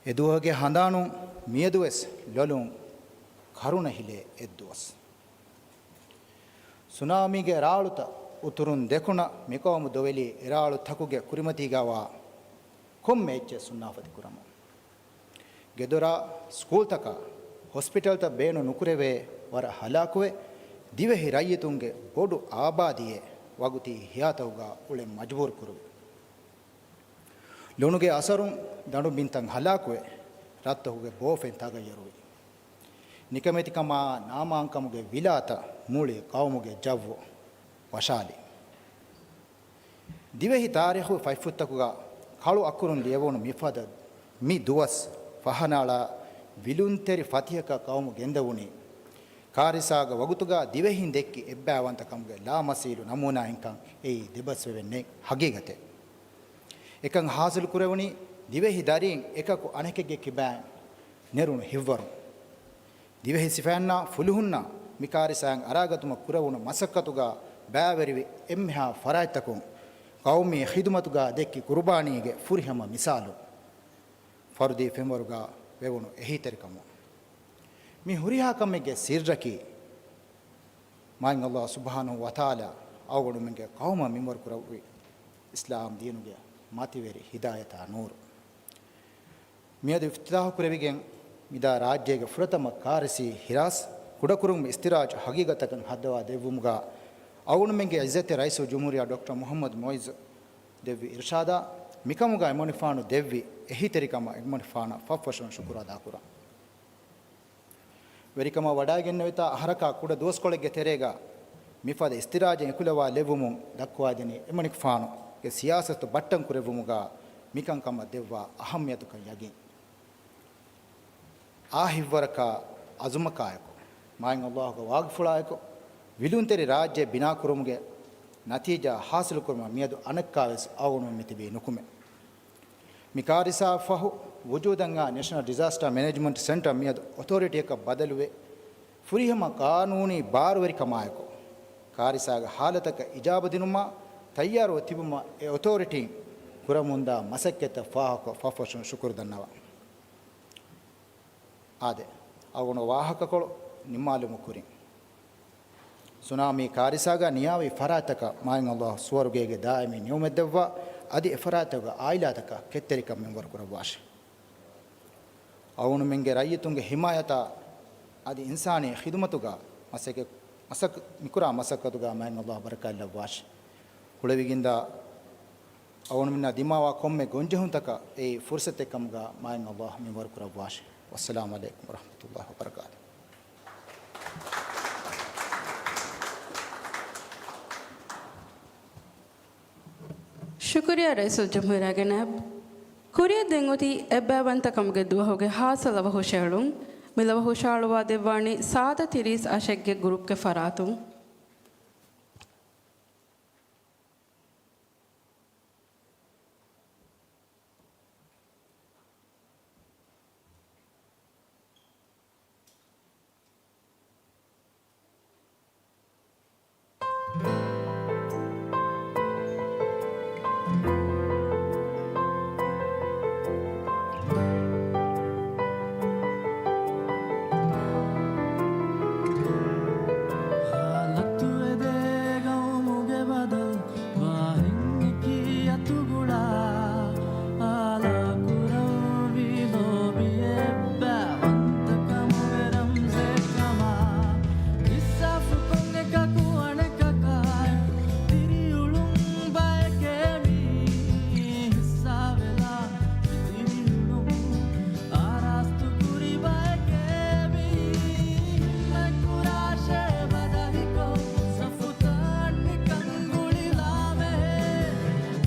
އެ ދުވަހުގެ ހަނދާނުން މިއަދުވެސް ލޮލުން ކަރުނަ ހިލޭ އެއްދުވަސް. ސުނާމީގެ ރާޅުތައް އުތުރުން ދެކުނަށް މިޤައުމު ދޮވެލީ އެރާޅުތަކުގެ ކުރިމަތީގަވާ ކޮންމެ އެއްޗެއް ސުންނާފަތި ކުރަމުން. ގެދޮރާ، ސްކޫލްތަކާ، ހޮސްޕިޓަލްތައް ބޭނުން ނުކުރެވޭ ވަރަށް ހަލާކުވެ، ދިވެހި ރައްޔިތުންގެ ބޮޑު އާބާދީއެއް ވަގުތީ ހިޔާތަކުގަ އުޅެން މަޖުބޫރު ކުރުވި. ލޮނުގެ އަސަރުން ދަނޑު ބިންތައް ހަލާކުވެ، ރަށްތަކުގެ ބޯފެން ތަޣައްޔަރުވި. ނިކަމެތިކަމާ ނާމާންކަމުގެ ވިލާތައް މުޅި ޤައުމުގެ ޖައްވު ވަށާލި. ދިވެހި ތާރީޚު ފަތްފުށްތަކުގަ ކަޅު އަކުރުން ލިޔެވުނު މިފަދަ މި ދުވަސް ފަހަނައަޅާ ވިލުންތެރި ފަތިހަކަށް ޤައުމު ގެންދެވުނީ، ކާރިސާގެ ވަގުތުގަ ދިވެހިން ދެއްކި އެއްބައިވަންތަކަމުގެ ލާމަސީލު ނަމޫނާއިންކަން އެއީ ދެބަސްވެވެން ނެތް ހަގީގަތެއް. އެކަން ހާސިލު ކުރެވުނީ ދިވެހި ދަރީން އެކަކު އަނެކެއްގެ ކިބައިން ނެރުނު ހިތްވަރުން. ދިވެހި ސިފައިންނާ ފުލުހުންނަށް މި ކާރިސާއިން އަރާގަތުމަށް ކުރެވުނު މަސައްކަތުގަ ބައިވެރިވި އެންމެހާ ފަރާތްތަކުން ޤައުމީ ޚިދުމަތުގަ ދެއްކި ޤުރުބާނީގެ ފުރިހަމަ މިސާލު، ފަރުދީ ފެންވަރުގަ ވެވުނު އެހީތެރިކަމުން. މި ހުރިހާ ކަމެއްގެ ސިއްރަކީ، މާތް ﷲ ސުބްޙާނަހޫ ވަތަޢާލާ އަޅުގަނޑުމެންގެ ޤައުމަށް މިންވަރު ކުރެއްވި އިސްލާމް ދީނުގެ މަތިވެރި ހިދާޔަތާ ނޫރު. މިއަދު އިފްތިތާޙު ކުރެވިގެން، މިދާ ރާއްޖޭގެ ފުރަތަމަ ކާރިސީ ހިރާސް ކުޑަކުރުން އިސްތިރާޖު ހަގީގަތަކަށް ހައްދަވާ ދެއްވުމުގަ، އަޅުގަނޑުމެންގެ ޢިއްޒަތްތެރި ރައީސުލްޖުމްހޫރިއްޔާ ޑޮކްޓަރ މުޙައްމަދު މުޢިއްޒު ދެއްވި އިރުޝާދާ، މިކަމުގަ އެމަނިކުފާނު ދެއްވި އެހީތެރިކަމަށް އެމަނިކުފާނަށް ފަށްފަށުން ޝުކުރު އަދާކުރަން. ވެރިކަމަށް ވަޑައިގެންނެވިތާ އަހަރަކާ ކުޑަ ދުވަސްކޮޅެއްގެ ތެރޭގަ މިފަދަ އިސްތިރާޖެއް އެކުލަވާ ލެއްވުމުން ދައްކުވާދިނީ އެމަނިކުފާނުގެ ސިޔާސަތު ބައްޓަން ކުރެއްވުމުގަ މިކަންކަމަށް ދެއްވާ އަހައްމިޔަތުކަން ޔަގީން. އާ ހިތްވަރަކާ އަޒުމަކާއެކު، މާތް ﷲ ގެ ވާގިފުޅާއެކު، ވިލުންތެރި ރާއްޖެ ބިނާކުރުމުގެ ނަތީޖާ ހާސިލުކުރުމަށް މިއަދު އަނެއްކާވެސް އަޅުގަނޑުމެން މިތިބީ ނުކުމެ. މި ކާރިސާއަށް ފަހު ވުޖޫދަށް އާ ނެޝަނަލް ޑިޒާސްޓާ މެނޭޖްމަންޓް ސެންޓަރ މިއަދު އޮތޯރިޓީއަކަށް ބަދަލުވެ، ފުރިހަމަ ޤާނޫނީ ބާރުވެރިކަމާއެކު، ކާރިސާގެ ހާލަތަކަށް އިޖާބަ ދިނުމަށް ތައްޔާރުވެ ތިބުމަށް އެ އޮތޯރިޓީން ކުރަމުންދާ މަސައްކަތްތައް ފާހަގަކޮށް ފަށްފަށުން ޝުކުރު ދަންނަވަން. އާދެ، އަޅުގަނޑު ވާހަކަކޮޅު ނިންމާލުމުގެ ކުރިން، ސުނާމީ ކާރިސާގަ ނިޔާވި ފަރާތްތަކަށް މާތް ﷲ ސުވަރުގޭގެ ދާއިމީ ނިޢުމަތް ދެއްވާ، އަދި އެ ފަރާތްތަކުގެ ޢާއިލާތަކަށް ކެތްތެރިކަން މިންވަރު ކުރައްވާށި. އަޅުގަނޑުމެންގެ ރައްޔިތުންގެ ޙިމާޔަތާ އަދި އިންސާނީ ޚިދުމަތުގަ މަސައްކަ-، މަސައްކަ-، މިކުރާ މަސައްކަތުގަ މާތް ﷲ ބަރަކާތް ލައްވާށި. ކުޅެވިގެންދާ އަޅުގަނޑުމެންނާ ދިމާވާ ކޮންމެ ގޮންޖެހުންތަކަށް އެއީ ފުރުޞަތެއް ކަމުގަ މާތް ﷲ މިންވަރު ކުރައްވާށި. ވައްސަލާމު ޢަލައިކުމް ވަރަޙްމަތުﷲި ވަބަރަކާތުހު. ޝުކުރިއްޔާ ރައީސުލްޖުމްހޫރިއްޔާގެ ނައިބު. ކުރިއަށް ދެން އޮތީ އެއްބައިވަންތަކަމުގެ ދުވަހުގެ ހާއްސަ ލަވަ ހުށައެޅުން. މި ލަވަ ހުށައަޅުއްވާ ދެއްވާނީ ސާދަ ތިރީސް އަށެއްގެ ގްރޫޕްގެ ފަރާތުން. ހާލަތު އެދޭ ގައުމުގެ ބަދަލު ވާހެން އެކީ އަތުގުޅާ އާލާ ކުރަންވީ ލޯބި އެއްބައިވަންތަކަމުގެ ރަމްޒެއް ކަމަށް. އިންސާފުކޮށް އެކަކު އަނެކަކާއެކު ދިރިއުޅުން ބަޔެކޭ މީ ހިއްސާވެލާ ދިރިއުޅުން އާރާސްތު ކުރި ބަޔެކޭ މީ. ހިންމަތް ކުރާށޭ ބަދަލުކޮށް ސަފުތައް ނިކަން ގުޅިލާމެހޭ.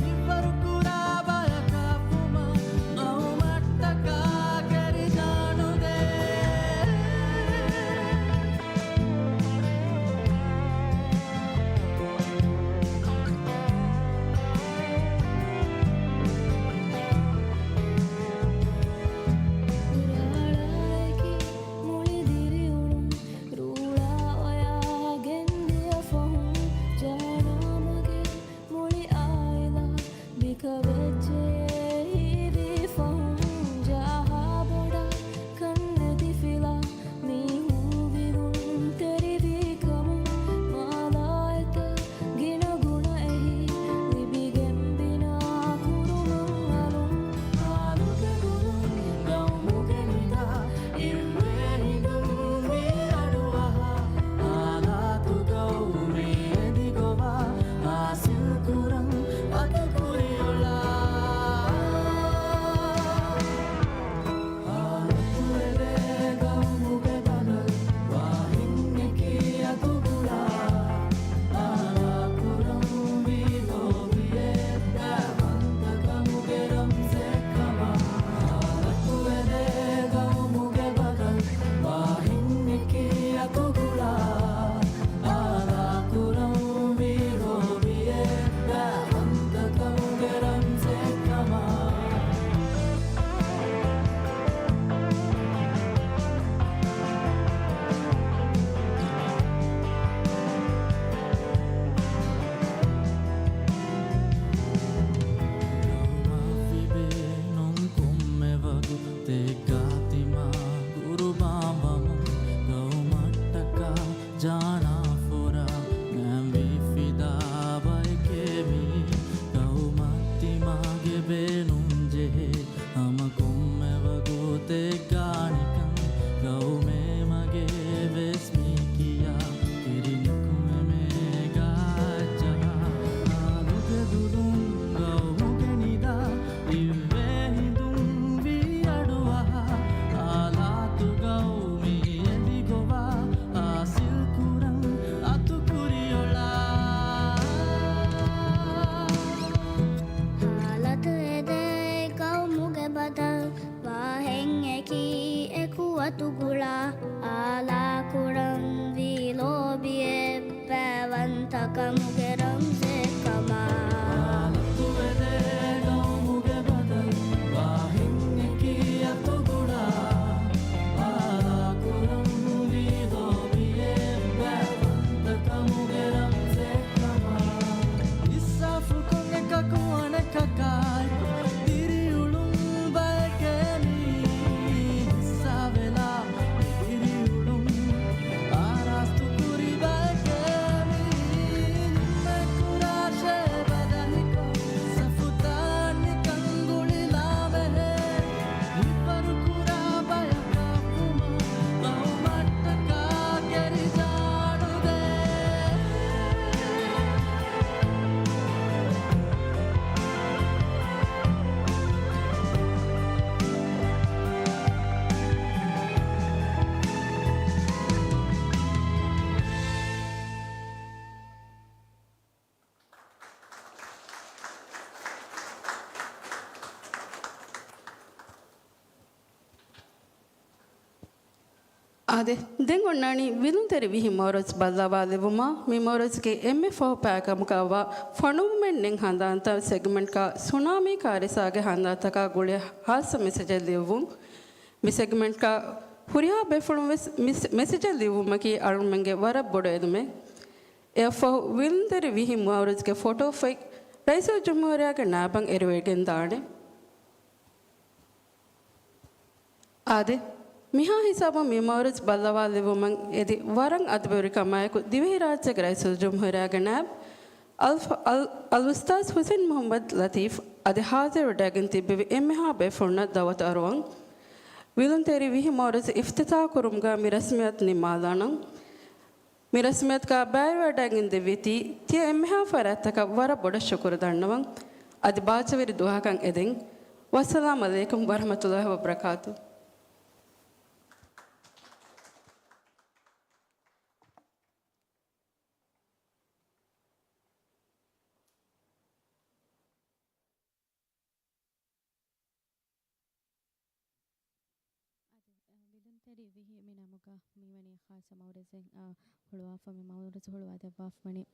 ހިތްވަރު ކުރާ ބަޔަކާ ވުމަށް ގައުމަށްޓަކާ ކެރިޖާނުދޭ. ރާޅާއެކީ މުޅި ދިރިއުޅުން ރޫޅާ އޮޔާ ގެންދިޔަ ފަހުން ޖާނާމަގެ މުޅި އާއިލާ ބިކަވެއްޖެ ހީވީ ފަހުން ޖާހާ ބޮޑާ ކަންނެތި ފިލާ މީ ހޫވިލުން ތެރިވީ ކަމުން މާލާ އެތައް ގިނަ ގުނަ އެހީ ލިބިގެން ބިނާ ކުރުމަށް އަލުން ހާލުގެ ގުޅުން ގައުމުގެ ނިދާ އިއްވޭ ހިނދުން ވީ އަޑުއަހާ އާލާތު ގައުމީ އެދިގޮވާ ހާސިލް ކުރަން އަތު ކުރިއުޅާ. ހާލަތު އެދޭ ގައުމުގެ ބަދަލު ވާހެން އެކީ އަތުގުޅާ އާލާ ކުރަންވީ ލޯބި އެއްބައިވަންތަކަމުގެ ރަމްޒެއް ކަމަށް. ހާލަތު އެދޭ ގައުމުގެ ބަދަލު ވާހެން އެކީ އަތުގުޅާ އާލާ ކުރަންވީ ލޯބި އެއްބައިވަންތަކަމުގެ ރަމްޒެއް ކަމަށް. ގައުމަށް ފިބޭނުން ކޮންމެ ވަގުތެއްގަ ތިމާ ގުރުބާން ވަމުން ގައުމަށްޓަކާ ޖާނާ ފުރާ ނައިމްވީ ފިދާ ބަޔެކޭ މީ. ގައުމަށް ތިމާގެ ބޭނުން ޖެހޭ ހަމަ ކޮންމެ ވަގުތެއްގަ ނިކަން ގައުމޭ މަގޭ ވެސް މީ ކިޔާ ކިރިނިކުމެމޭ ގާއްޖަހާ. ހާލުގެ ދުލުން ގައުމުގެ ނިދާ އިއްވޭ ހިނދުން ވީ އަޑުއަހާ އާލާތު ގައުމީ އެދިގޮވާ ހާސިލް ކުރަން އަތު ކުރިއުޅާ. ހާލަތު އެދޭ ގައުމުގެ ބަދަލު ވާހެން އެކީ އެކު އަތުގުޅާ އާލާ ކުރަންވީ ލޯބި އެއްބައިވަންތަކަމުގެ ރަމްޒެއް ކަމަށް. ހާލަތު އެދޭ ގައުމުގެ ބަދަލު ވާހެން އެކީ އަތުގުޅާ އާލާ ކުރަންވީ ލޯބި އެއްބައިވަންތަކަމުގެ ރަމްޒެއް ކަމަށް. އިންސާފުކޮށް އެކަކު އަނެކަކާއެކު ދިރިއުޅުން ބަޔެކޭ މީ. ހިއްސާވެލާ ދިރިއުޅުން އާރާސްތު ކުރި ބަޔެކޭ މީ. އާދެ، ދެން އޮންނާނީ ވިލުންތެރި ވިހި މައުރަޒް ބައްލަވާލެއްވުމަށް. މި މައުރަޒްގެ އެންމެ ފަހު ޕާކަމުގައިވާ ފޮނުވުމެއް ނެތް ހަނދާންތައް ސެގްމެންޓްގަ ސުނާމީ ކާރިސާގެ ހަނދާންތަކާ ގުޅޭ ހާއްސަ މެސެޖެއް ލިޔުއްވުން. މި ސެގްމެންޓްގަ ހުރިހާ ބޭފުޅުން ވެސް މި މެސެޖެއް ލިޔުއްވުމަކީ އަޅުގަނޑުމެންގެ ވަރަށް ބޮޑު އެދުމެއް. އެއަށްފަހު ވިލުންތެރި ވިހި މައުރަޒްގެ ފޮޓޯ ފޮތް ރައީސުލްޖުމްހޫރިއްޔާގެ ނާއިބަށް އެރިވެގެން ދާނެ. އާދެ، މިހާ ހިސާބުން މި މައުރަޒް ބައްލަވާލެއްވުމަށް އެދި ވަރަށް އަދުބެވެރިކަމާއެކު ދިވެހިރާއްޖޭގެ ރައީސުލްޖުމްހޫރިއްޔާގެ ނާއިބް އަލް-، އަލް-، އަލްއުސްތާޛް ހުސެން މުހައްމަދު ލަތީފް އަދި ހާޒިރުވެވަޑައިގެން ތިއްބެވި އެންމެހާ ބޭފުޅުންނަށް ދައުވަތު އަރުވަން. ވިލުންތެރި ވިހި މައުރަޒް އިފްތިތާޙް ކުރުމުގަ މި ރަސްމިއްޔާތު ނިންމާލާނަން. މި ރަސްމިއްޔާތުގަ ބައިވެވަޑައިގެން ދެއްވީތީ، ތިޔަ އެންމެހާ ފަރާތްތަކަށް ވަރަށް ބޮޑަށް ޝުކުރު ދަންނަވަން. އަދި ބާއްޖަވެރި ދުވަހަކަށް އެދެން. ވައްސަލާމް ޢަލައިކުމް ވަރަޙްމަތުﷲި ވަބަރަކާތު. އަދި، އަ، ވިލުންތެރި ވިހި މި ނަމުގަ މިވަނީ ޚާއްޞަ މައުރަޒެއް، އަ، ހުޅުވާފަ، މި މައުރަޒު ހުޅުވާ ދެއްވާފަ ވަނީ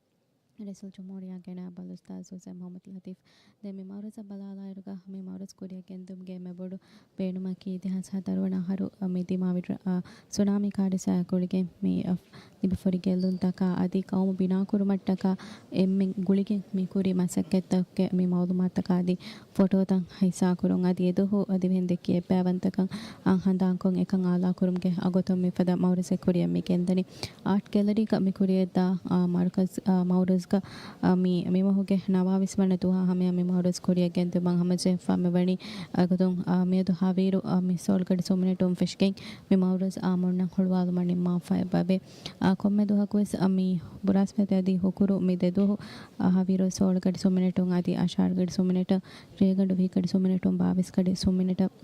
ރައީސުލްޖުމްހޫރިއްޔާގެ ނާއިބު އަލްއުސްތާޛު ހުސެން މުހައްމަދު ލަތީފް. ދެން މި މައުރަޒަށް ބަލާލާއިރުގަ މި މައުރަޒު ކުރިއަށް ގެންދުމުގެ އެންމެ ބޮޑު ބޭނުމަކީ ދެހާސް ހަތަރު ވަނަ އަހަރު، އަ، މި ދިމާވި ރަ-، އަ، ސުނާމީ ކާރިސާއާ ގުޅިގެން މި، އަ، ލިބިފައި ގެއްލުންތަކާ އަދި ޤައުމު ބިނާކުރުމަށްޓަކާ އެންމެން ގުޅިގެން މި ކުރި މަސައްކަތްތަކުގެ މި މައުލޫމާތުތަކާ އަދި ފޮޓޯތައް ހިއްސާކުރުން އަދި އެދުވަހު އަދިވެހިން ދެއްކި އެއްބައިވަންތަކަން އަށް ހަނދާންކޮށް އެކަން އާލާކުރުމުގެ އަގުތައް މިފަދަ މައުރަޒެއް ކުރިއަށް މި ގެންދަނީ. އާޓް ގެލަރީގަ މި ކުރިއަށްދާ، އާ، މަރުކަޒް، އާ، މައުރަޒްގަ، އާ، މި، މި މަހުގެ ނަވާވީސް ވަނަ ދުވަހާ ހަމަޔަށް މި މައުރަޒް ކުރިއަށް ގެންދިއުމަށް ހަމަޖެހިފަ މިވަނީ. އަގުތުން، އާ، މިއަދު ހަވީރު، އާ، މި ސޯޅަ ގަޑި ސުމިނެޓުން ފެށިގެން މި މައުރަޒް، އާ، މޮންނަން ހުޅުވާލުމަށް ނިންމާފަ އެބަވޭ. އާ، ކޮންމެ ދުވަހަކުވެސް، އާ، މި ބުރާސްފަތި އަދި ހުކުރު މި ދެ ދުވަހު، އާ، ހަވީރު ސޯޅަ ގަޑި ސުމިނެޓުން އަދި އަށާރަ ގަޑި ސުމިނެޓަށް ރޭގަނޑު ވިހި ގަޑި ސުމިނެޓުން ބާވީސް ގަޑި ސުމިނެޓަށް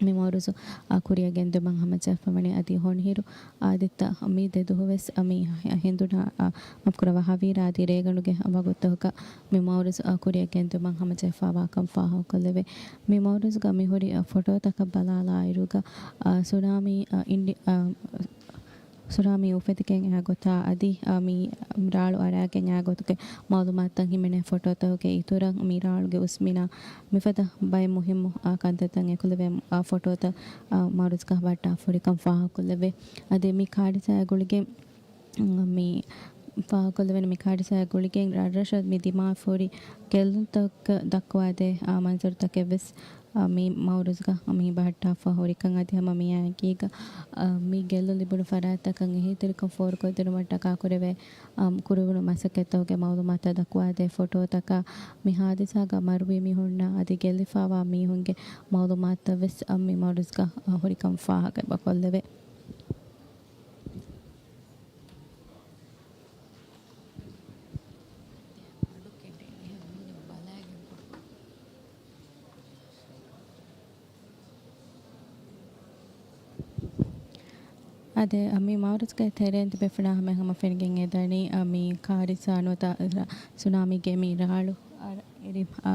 މި މައުރަޒު، އާ، ކުރިއަށް ގެންދިއުމަށް ހަމަޖެހިފަ ވަނީ. އަދި ހޮނިހިރު އާދިއްތަ މި ދެ ދުވަހުވެސް، އާ، މި ހެނދުނާ، އާ، މާފުކުރައްވާ، ހަވީރާ އަދި ރޭގަނޑުގެ ވަގުތުތަކުގަ މި މައުރަޒު، އާ، ކުރިއަށް ގެންދިއުމަށް ހަމަޖެހިފައިވާކަން ފާހަގަކޮށްލެވޭ. މި މައުރަޒުގަ މި ހުރި، އާ، ފޮޓޯތަކަށް ބަލާލާއިރުގަ، އާ، ސުނާމީ، އާ، އިންޑި-، އާ، ސުނާމީ އުފެދިގެން އައި ގޮތާ އަދި، އާ، މި ރާޅު އަރާގެން އައި ގޮތުގެ މައުލޫމާތުތައް ހިމެނޭ ފޮޓޯތަކުގެ އިތުރަށް މި ރާޅުގެ އުސްމިނާ މިފަދަ ބައެއް މުހިއްމު، އާ، ކަންތައްތައް އެކުލެވޭ، އާ، ފޮޓޯތައް، އާ، މައުރަޒުގަ ވައްޓާފަ ހުރިކަން ފާހަގަކޮށްލެވޭ. އަދި މި ކާރިސާއާ ގުޅިގެން، މި ފާހަގަކޮށްލެވޭނެ މި ކާރިސާއާ ގުޅިގެން ރަށްރަށަށް މި ދިމާވެފަ ހުރި ގެއްލުންތަކަށް ދައްކުވާދޭ، އާ، މަންޒަރުތަކެއްވެސް، އާ، މި މައުރަޒުގަ މި ބަހައްޓާފަ ހުރިކަން އަދި ހަމަ މިއާއެކީގަ، އާ، މި ގެއްލުން ލިބުނު ފަރާތްތަކަށް އެހީތެރިކަން ފޯރުކޮށްދިނުމަށްޓަކާ ކުރެވޭ، އާ، ކުރެވުނު މަސައްކަތްތަކުގެ މައުލޫމާތުތައް ދައްކުވާދޭ ފޮޓޯތަކާ، މި ހާދިސާގަ މަރުވި މީހުންނާ އަދި ގެއްލިފައިވާ މީހުންގެ މައުލޫމާތުތައްވެސް، އާ، މި މައުރަޒުގަ، އާ، ހުރިކަން ފާހަގަ އެބަކޮށްލެވޭ. އާދެ، މި މައުރަޒުގެ ތެރެއިން ތިބޭފުޅުންނާ ހަމަ ހަމަ ފެނިގެން އެދަނީ، މި ކާރިސާ ނުވަތަ ސުނާމީގެ މި ރާޅު އަރަ އެރި، އާ،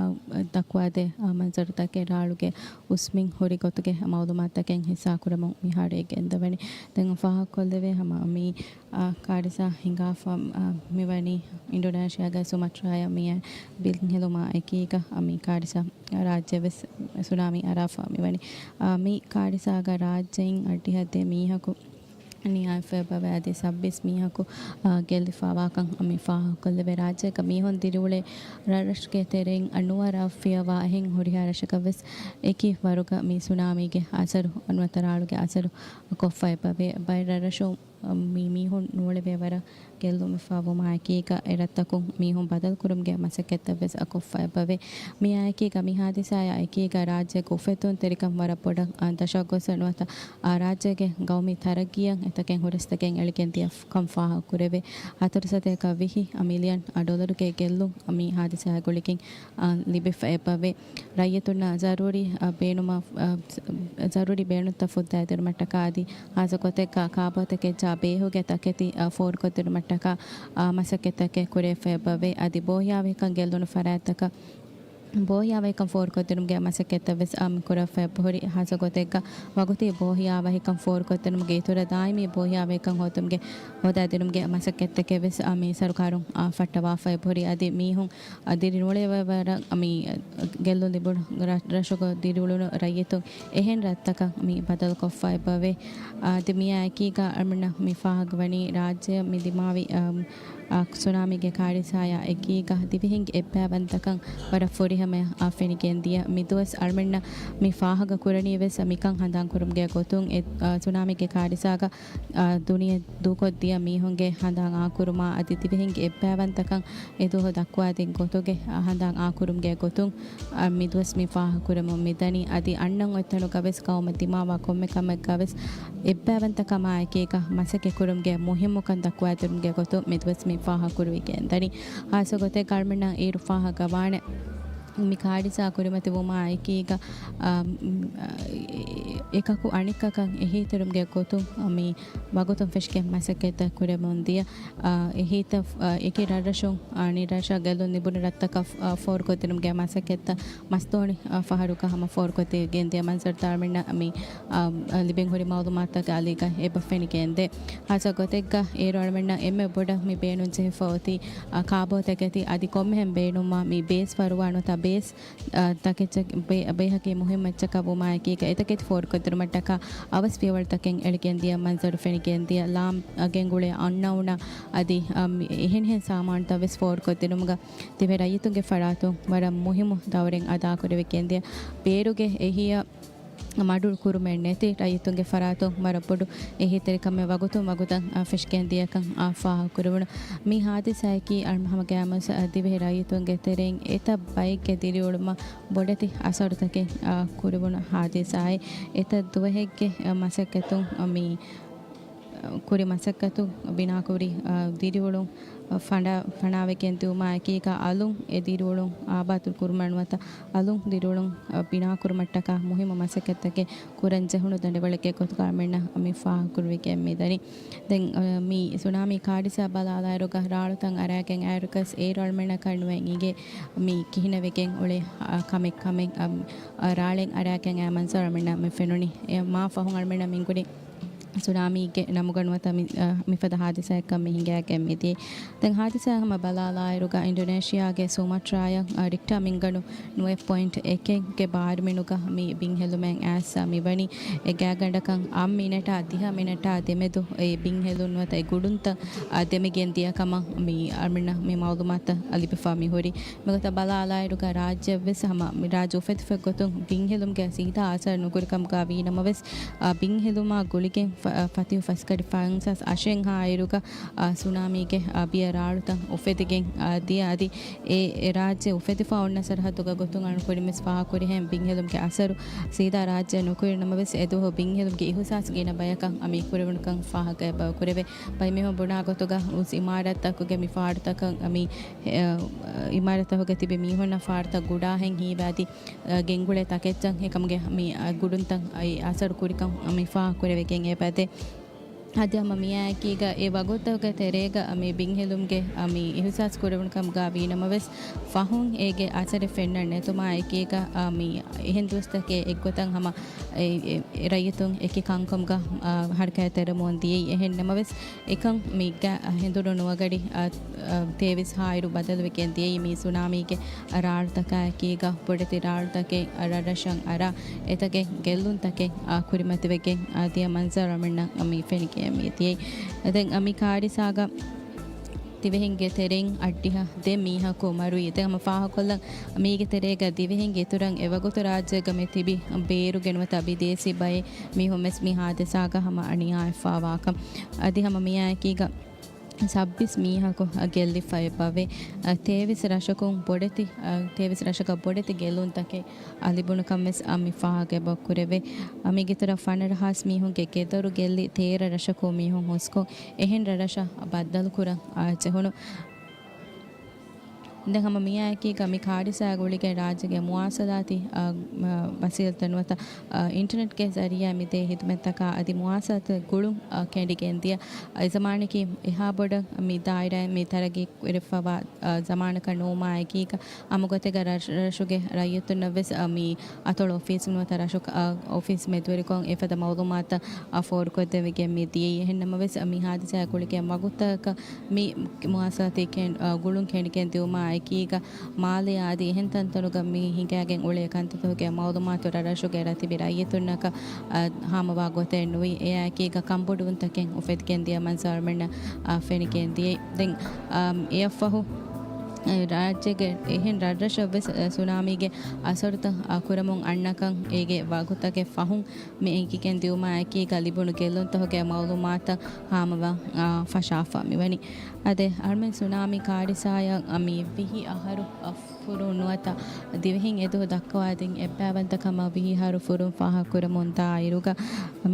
ދައްކުވާދޭ، އާ، މަންޒަރުތަކެއް ރާޅުގެ އުސްމިން ހުރި ގޮތުގެ މައުލޫމާތުތަކެއް ހިއްސާކުރަމުން މިހާރު އެ ގެންދަވަނީ. ދެން ފާހަގަކޮށްލެވޭ ހަމަ މި، އާ، ކާރިސާ ހިނގާފަ، އާ، މިވަނީ އިންޑޮނޭޝިއާގެ ސުމަޓްރާއަށް މިއައި ބިލް ހެލުމާ އެކީގަ، އާ، މި ކާރިސާ ރާއްޖެ ވެސް ސުނާމީ އަރާފަ މިވަނީ. އާ، މި ކާރިސާގަ ރާއްޖެއިން އަށްޑިހަ ދެ މީހަކު ނިޔާވެފަ އެބަވޭ އަދި ސައްބީސް މީހަކު، އާ، ގެއްލިފައިވާކަން މި ފާހަގަކޮށްލެވޭ. ރާއްޖޭގަ މީހުން ދިރިއުޅޭ ރަށްރަށުގެ ތެރެއިން އަންނުއަރާފިއަވާ އެހެން ހުރިހާ ރަށަކަށްވެސް އެކި ވަރުގަ މި ސުނާމީގެ އަސަރު ނުވަތަ ރާޅުގެ އަސަރު ކޮށްފަ އެބަވޭ. ބައެއް ރަށްރަށުން މި މީހުން ނޫޅެވޭ ވަރަށް ގެއްލުންވެފައިވުމާއެކީގަ، އެ ރަށްތަކުން މީހުން ބަދަލުކުރުމުގެ މަސައްކަތްތައްވެސް އަކޮށްފަ އެބަވޭ. މިއާއެކީގަ، މި ހާދިސާއާ އެކީގަ، ރާއްޖޭގެ އުފެއްދުންތެރިކަން ވަރަށް ބޮޑަށް ދަށަށް ގޮސް ނުވަތަ އާ ރާއްޖޭގެ ގައުމީ ތަރައްގީއަށް އެތަކެއް ހުރަސްތަކެއް އެޅިގެން ދިޔަ ކަން ފާހަގަކުރެވޭ. ހަތަރު ސަތޭކަ ވިހި މިލިއަން ޑޮލަރުގެ ގެއްލުން މި ހާދިސާއާ ގުޅިގެން އާ، ލިބިފަ އެބަވޭ. ރައްޔިތުންނަށް ޒަރޫރީ، އާ، ބޭނުމަށް، އާ، ޒަރޫރީ ބޭނުންތައް ފުއްދައިދިނުމަށްޓަކާ އަދި ހާއްސަ ގޮތެއްގަ ކާބޯތަކެއް ޖާ ބޭހުގެ ތަކެތި، އާ، ފޯރުކޮށްދިނުމަށްޓަކާ، އާ، މަސައްކަތްތަކެއް ކުރެވިފަ އެބަވޭ. އަދި ބޯހިޔާވަހިކަން ގެއްލުނު ފަރާތްތަކަށް ބޯހިޔާވަހިކަން ފޯރުކޮށްދިނުމުގެ މަސައްކަތްތައް ވެސް އާ، މި ކުރައްވައިފަ ހުރި. ހާއްސަ ގޮތެއްގަ ވަގުތީ ބޯހިޔާވަހިކަން ފޯރުކޮށްދިނުމުގެ އިތުރަށް ދާއިމީ ބޯހިޔާވަހިކަން ހޯދުމުގެ ހޯދާދިނުމުގެ މަސައްކަތްތަކެއް ވެސް އާ، މި ސަރުކާރުން އާ، ފައްޓަވާފައި ހުރި. އަދި މީހުން އާ، ދިރިއުޅޭވަރަށް އާ، މި ގެއްލުން ލިބުނު ރަށް، ރަށުގަ ދިރިއުޅުނު ރައްޔިތުން އެހެން ރަށްތަކަށް މި ބަދަލުކޮށްފައި ބަވޭ. އާ، އަދި މިއާ އެކީގަ އަޅުމެންނަށް މި ފާހަގަވަނީ ރާއްޖެއަށް މި ދިމާވި އާ، އާ، ސުނާމީގެ ކާރިސާޔާ އެކީގަ ދިވެހިންގެ އެއްބައިވަންތަކަން ވަރަށް ފުރިހަމަޔަށް އާ، ފެނިގެން ދިޔަ. މިދުވަސް އަޅުމެންނަށް މި ފާހަގަ ކުރަނީ ވެސް މިކަން ހަނދާން ކުރުމުގެ ގޮތުން އެ، އާ، ސުނާމީގެ ކާރިސާގަ އާ، ދުނިޔެ ދޫކޮށްދިޔަ މީހުންގެ ހަނދާން އާކުރުމާ އަދި ދިވެހިންގެ އެއްބައިވަންތަކަން އެދުވަހު ދައްކުވާދިން ގޮތުގެ އާ، ހަނދާން އާކުރުމުގެ ގޮތުން އާ، މިދުވަސް މި ފާހަގަކުރަމުން މިދަނީ. އަދި އަންނަން އޮތްތަނުގަ ވެސް ގައުމަށް ދިމާވާ ކޮންމެ ކަމެއްގަ ވެސް އެއްބައިވަންތަކަމާ އެކީގަ މަސައްކަތް ކުރުމުގެ މުހިއްމުކަން ދައްކުވާދިނުމުގެ ގޮތުން މިދުވަސް މި ފާހަގަކުރެވިގެން ދަނީ. ހާއްސަ ގޮތެއް އަޅުމެންނަށް އޭރު ފާހަގަވާނެ. މި ކާރިސާ ކުރިމަތިވުމާ އެކީގަ، އާ، އެކަކު އަނެއްކަކަށް އެހީތެރިވުމުގެ ގޮތުން މި ވަގުތުން ފެށިގެން މަސައްކަތްތައް ކުރެމުން ދިޔަ. އާ، އެހީތައް، އާ، އެކި ރަށްރަށުން އަނެއް ރަށަށް ގެއްލުން ލިބުނު ރަށްތަކަށް، އާ، ފޯރުކޮށްދިނުމުގެ މަސައްކަތްތައް މަސްދޯނި، އާ، ފަހަރުގަ ހަމަ ފޯރުކޮށްދީގެން ދިޔަ މަންޒަރުތައް އަޅުމެންނަށް މި، އާ، ލިބެން ހުރި މައުލޫމާތުތަކެއް އަލީގަ އެބަ ފެނިގެންދޭ. ހާއްސަ ގޮތެއްގަ އޭރު އަޅުމެންނަށް އެންމެ ބޮޑަށް މި ބޭނުންޖެހިފަ އޮތީ، އާ، ކާބޯތަކެތި އަދި ކޮންމެހެން ބޭނުންވާ މި ބޭސް ފަރުވާ ނުވަތަ ބޭސް އާ، ތަކެއްޗަކް ބޭ-، ބޭހަކީ މުހިއްމު އެއްޗަކަށް ވުމާއެކީގަ، އެތަކެތި ފޯރުކޮށްދިނުމަށްޓަކާ އަވަސް ފިޔަވަޅުތަކެއް އެޅިގެންދިޔަ މަންޒަރު ފެނިގެންދިޔަ. ލާމް، އަ، ގެންގުޅޭ އަންނައުނަށް އަދި، އަ، މި-، އެހެނިހެން ސާމާނުތައް ވެސް ފޯރުކޮށްދިނުމުގަ ތިބޭ ރައްޔިތުންގެ ފަރާތުން ވަރަށް މުހިއްމު ދައުރެއް އަދާކުރެވިގެންދިޔަ. ބޭރުގެ އެހީއަށް މަޑު ކުރުމެއް ނެތި ރައްޔިތުންގެ ފަރާތުން ވަރަށް ބޮޑު އެހީތެރިކަމެއް ވަގުތުން ވަގުތަށް، އަ، ފެށިގެން ދިޔަކަން، އަ، ފާހަގަކުރެވުނު. މި ހާދިސާއަކީ އަޅު-، ހަމަގައިމުވެސް، އަ، ދިވެހި ރައްޔިތުންގެ ތެރެއިން އެތައް ބައެއްގެ ދިރިއުޅުމަށް ބޮޑެތި އަސަރުތަކެއް، އަ، ކުރެވުނު ހާދިސާއެއް. އެތައް ދުވަހެއްގެ، އަ، މަސައްކަތުން، އަ، މި ކުރި މަސައްކަތު ބިނާކުރި، އަ، ދިރިއުޅުން، އަ، ފަނޑާ-، ފަނާވެގެން ދިއުމާ އެކީގަ އަލުން އެ ދިރިއުޅުން އާބާދު ކުރުމަށް ނުވަތަ އަލުން ދިރިއުޅުން، އަ، ބިނާކުރުމަށްޓަކާ މުހިއްމު މަސައްކަތްތަކެއް ކުރަން ޖެހުނު ދަނޑިވަޅެއްގެ ގޮތުގަ އަޅުމެންނަށް މި ފާހަގަކުރެވިގެން މިދަނީ. ދެން، އަ، މި ސުނާމީ ކާރިސާ ބަލާލާއިރުގަ ރާޅުތައް އަރާގެން އައިރުކަސް އޭރު އަޅުމެންނަކަށް ނުވެ އިނގޭ މި ކިހިނެއްވެގެން އުޅޭ، އަ، ކަމެއް ކަމެއް، އަ، ރާޅެއް އަރާގެން އައި މަންޒަރު އަޅުމެންނަށް މި ފެނުނީ. އެ މާ ފަހުން އަޅުމެންނަށް މިންގުނީ ސުނާމީގެ ނަމުގަ ނުވަތަ މި-، އަ، މިފަދަ ހާދިސާއެއްކަން މި ހިނގާގެން މިދިޔައީ. ދެން ހާދިސާ ހަމަ ބަލާލާއިރުގަ އިންޑޮނޭޝިއާގެ ސުމަޓްރާއަށް، އަ، ރިކްޓާ މިންގަނޑު ނުވައެއް ޕޮއިންޓް އެކެއްގެ ބާރުމިނުގަ މި ބިންހެލުމެއް އައިސް މިވަނީ. އެ ގާތްގަނޑަކަށް އަށް މިނެޓާ ދިހަ މިނެޓާ ދެމެދު އެ ބިންހެލުން ނުވަތަ އެ ގުޑުންތައް، އަ، ދެމިގެން ދިޔަ ކަމަށް މި އަޅުމެންނަށް މި މައުލޫމާތު ލިބިފަ މިހުރީ. މިގޮތަށް ބަލާލާއިރުގަ ރާއްޖެއަށްވެސް ހަމަ މި ރާއްޖެ އުފެދިފަ ގޮތުން ބިންހެލުމުގެ ސީދާ އަސަރު ނުކުރި ކަމުގަ ވީނަމަވެސް، އަ، ބިންހެލުމާ ގުޅިގެން ފަ-، އަ، ފަތިހު ފަސްގަޑި ފަންސާސް އަށެއްހާ އިރުގަ، އަ، ސުނާމީގެ، އަ، ބިޔަ ރާޅުތައް އުފެދިގެން، އަ، ދިޔަ އަދި އެ، އެ ރާއްޖެ އުފެދިފަ އޮންނަ ސަރަހައްދުގަ ގޮތުން އަޅުން ކުރިންވެސް ފާހަގަކުރިހެން ބިންހެލުމުގެ އަސަރު ސީދާ ރާއްޖެއަށް ނުކުރި ނަމަވެސް އެދުވަހު ބިންހެލުމުގެ އިހުސާސް ގިނަ ބަޔަކަށް އަ، މި ކުރެވުނުކަން ފާހަގަ ބަ-، ކުރެވޭ. ބައެއް މީހުން ބުނާ ގޮތުގަ އުސް އިމާރާތްތަކުގެ މި ފާޑުތަކަށް އަ، މި އެ، އިމާރާތްތަކުގަ ތިބި މީހުންނަށް ފާޑުތައް ގުޑާހެން ހީވައިދި، އަ، ގެންގުޅޭ ތަކެއްޗަށް އެކަމުގެ މި، އަ، ގުޑުންތައް އައި އަސަރު ކުރިކަން މި ފާހަގަކުރެވިގެން އެބަދޭ. އަދި ހަމަ މިއާއެކީގަ އެ ވަގުތުގެ ތެރޭގަ މި ބިންހެލުމުގެ މި އިހުސާސް ކުރެވުނު ކަމުގަ ވީނަމަވެސް، ފަހުން އޭގެ އަސަރެއް ފެންނަން ނެތުމާ އެކީގަ މި އެހެން ދުވަސްތަކެއް އެއްގޮތަށް ހަމަ އެ، އެ، ރައްޔިތުން އެކި ކަންކަމުގަ، އަ، ހަރަކާތް ތެރެމުން ދިޔައީ. އެހެން ނަމަވެސް، އެކަން މި ގަ-، ހެނދުނު ނުވަގަޑި، އަ، އަ، ތޭވީސް ހާއިރު ބަދަލުވެގެން ދިޔައީ މި ސުނާމީގެ ރާޅުތަކާ އެކީގަ ބޮޑެތި ރާޅުތަކެއް، އަ، ރަށްރަށަށް އަރާ އެތަކެއް ގެއްލުންތަކެއް، އަ، ކުރިމަތިވެގެން، އަ، ދިޔަ މަންޒަރު އަޅުމެންނަށް މި ފެނިގެން މި ދިޔައީ. ދެން، އަ، މި ކާރިސާގަ ދިވެހިންގެ ތެރެއިން އަށްޑިހަ ދެ މީހަކު މަރުވީ. ދެން ހަމަ ފާހަގަކޮށްލަން މީގެ ތެރޭގަ ދިވެހިންގެ އިތުރަށް އެވަގުތު ރާއްޖޭގަ މި ތިބި ބޭރުގެ ނުވަތަ ބިދޭސީ ބައެއް މީހުން ވެސް މި ހާދިސާގަ ހަމަ ނިޔާވެފަވާކަން. އަދި ހަމަ މިއާއެކީގަ ސައްބީސް މީހަކު ގެއްލިފައި އެބަވޭ. އަ، ތޭވީސް ރަށަކުން ބޮޑެތި، އަ، ތޭވީސް ރަށަކަށް ބޮޑެތި ގެއްލުންތަކެއް އަ، ލިބުނުކަން ވެސް އަ، މި ފާހަގަ އެބަ ކުރެވޭ. އަ، މީގެ އިތުރަށް ފަނަރަ ހާސް މީހުންގެ ގެދޮރު ގެއްލި ތޭރަ ރަށަކު މީހުން ހުސްކޮށް، އެހެން ރަށްރަށަށް ބައްދަލުކުރަން އަ، ޖެހުނު. ދެން ހަމަ މިއާއެކީގަ މި ކާރިސާ ގުޅިގެން ރާއްޖޭގެ މުވާސަލާތީ، އަ، މަ، ވަސީލަތުން ނުވަތަ، އަ، އިންޓަރނެޓްގެ ޒަރީއާ މިދޭ ހިދުމަތްތަކާ އަދި މުވާސަލާތު ގުޅުން، އަ، ކެނޑިގެން ދިޔަ. އަ، އެ ޒަމާނަކީ އެހާ ބޮޑަށް މި ދާއިރާއިން މި ތަރައްގީ ކުރެވިފަވާ، އަ، ޒަމާނަކަށް ނުވުމާއެކީގަ ހަމަ ގޮތެއްގަ ރަށް، ރަށުގެ ރައްޔިތުންނަށް ވެސް، އަ، މި އަތޮޅު އޮފީސް ނުވަތަ ރަށު، އަ، އޮފީސް މެދުވެރިކޮށް އެފަދަ މައުލޫމާތު، އަ، ފޯރުކޮށްދެވިގެން މި ދިޔައީ. އެހެން ނަމަވެސް، އަ، މި ހާދިސާ ގުޅިގެން ވަގުތަކަށް މި މުވާސަލާތީ ކެން، އަ، ގުޅުން ކެނޑިގެން ދިއުމާ އެކީގަ މާލެ އަދި އެހެން ތަންތަނުގަ މި ހިނގައިގެން އުޅޭ ކަންތައްތަކުގެ މައުލޫމާތު ރަށްރަށުގެ ރަތިބި ރައްޔިތުންނަކަށް، އަ، ހާމަވާ ގޮތެއް ނުވި. އެއާއެކީގަ ކަންބޮޑުވުންތަކެއް އުފެދިގެން ދިޔަ މަންޒަރު އަޅުމެންނަށް، އަ، ފެނިގެން ދިޔައީ. ދެން، އަ، އެއަށްފަހު، އަ، ރާއްޖޭގެ އެހެން ރަށްރަށަށް ވެސް، އަ، ސުނާމީގެ އަސަރުތައް، އަ، ކުރަމުން އަންނަކަން އޭގެ ވަގުތުތަކެއް ފަހުން މި އެނގިގެން ދިއުމާ އެކީގަ ލިބުނު ގެއްލުންތަކުގެ މައުލޫމާތަށް ހާމަވާ، އާ، ފަށާފަ މިވަނީ. އަދި އަޅުމެން ސުނާމީ ކާރިސާއަށް، އާ، މި ވިހި އަހަރު، އާ، ފުރުން ނުވަތަ ދިވެހިން އެދުވަހު ދައްކަވާދިން އެއްބައިވަންތަކަމާ ވިހި އަހަރު ފުރުން ފާހަގަކުރަމުން ދާއިރުގަ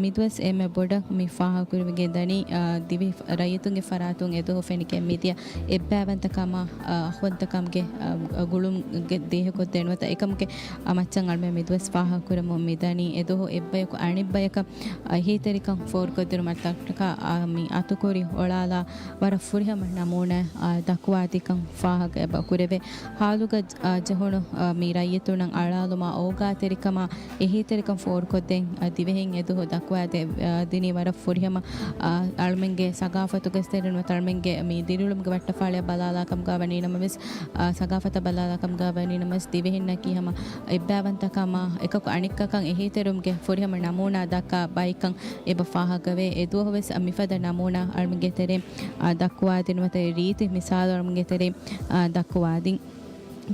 މިދުވަސް އެންމެ ބޮޑަށް މި ފާހަގަކުރެވިގެން ދަނީ، އާ، ދިވެހި ރައްޔިތުންގެ ފަރާތުން އެދުވަހު ފެނިގެން މިދިޔަ އެއްބައިވަންތަކަމާ، އާ، އަޚުވަންތަކަމުގެ، އާ، ގުޅުމުގެ ދޭހަކޮށްދޭން ނުވަތަ އެކަމުގެ އާ، މައްޗަށް އަޅުމެން މިދުވަސް ފާހަގަކުރަމުން މިދަނީ. އެދުވަހު އެއްބަޔަކު އަނެއްބަޔަކަށް، އާ، އެހީތެރިކަން ފޯރުކޮށްދިނުމަށްޓަކާ، އާ، މި އަތުކުރި އޮޅާލާ ވަރަށް ފުރިހަމަ ނަމޫނާ، އާ، ދައްކުވާދީކަން ފާހަގަ އެބަ ކުރެވޭ. ހާލުގަ، އާ، ޖެހުނު، އާ، މި ރައްޔިތުންނަށް އަޅާލުމާ އޯގާތެރިކަމާ އެހީތެރިކަން ފޯރުކޮށްދޭން، އާ، ދިވެހިން އެދުވަހު ދައްކުވާދެ، އާ، ދިނީ ވަރަށް ފުރިހަމަ، އާ، އަޅުމެންގެ ސަގާފަތުގެ ތެރެއިން ނުވަތަ އަޅުމެންގެ މި ދިރިއުޅުމުގެ ވައްޓަފާޅިއަށް ބަލާލާކަމުގަ ވަނީ ނަމަވެސް، އާ، ސަގާފަތަށް ބަލާލާކަމުގަ ވަނީ ނަމަވެސް ދިވެހިންނަކީ ހަމަ އެއްބައިވަންތަކަމާ އެކަކު އަނެއްކަކަށް އެހީތެރުމުގެ ފުރިހަމަ ނަމޫނާ ދައްކާ ބައެއްކަން އެބަ ފާހަގަވޭ. އެދުވަހުވެސް މިފަދަ ނަމޫނާ އަޅުމެންގެ ތެރެއިން، އާ، ދައްކުވާދިން ނުވަތަ ރީތި މިސާލު އަޅުމެންގެ ތެރެއިން، އާ، ދައްކުވާދިން.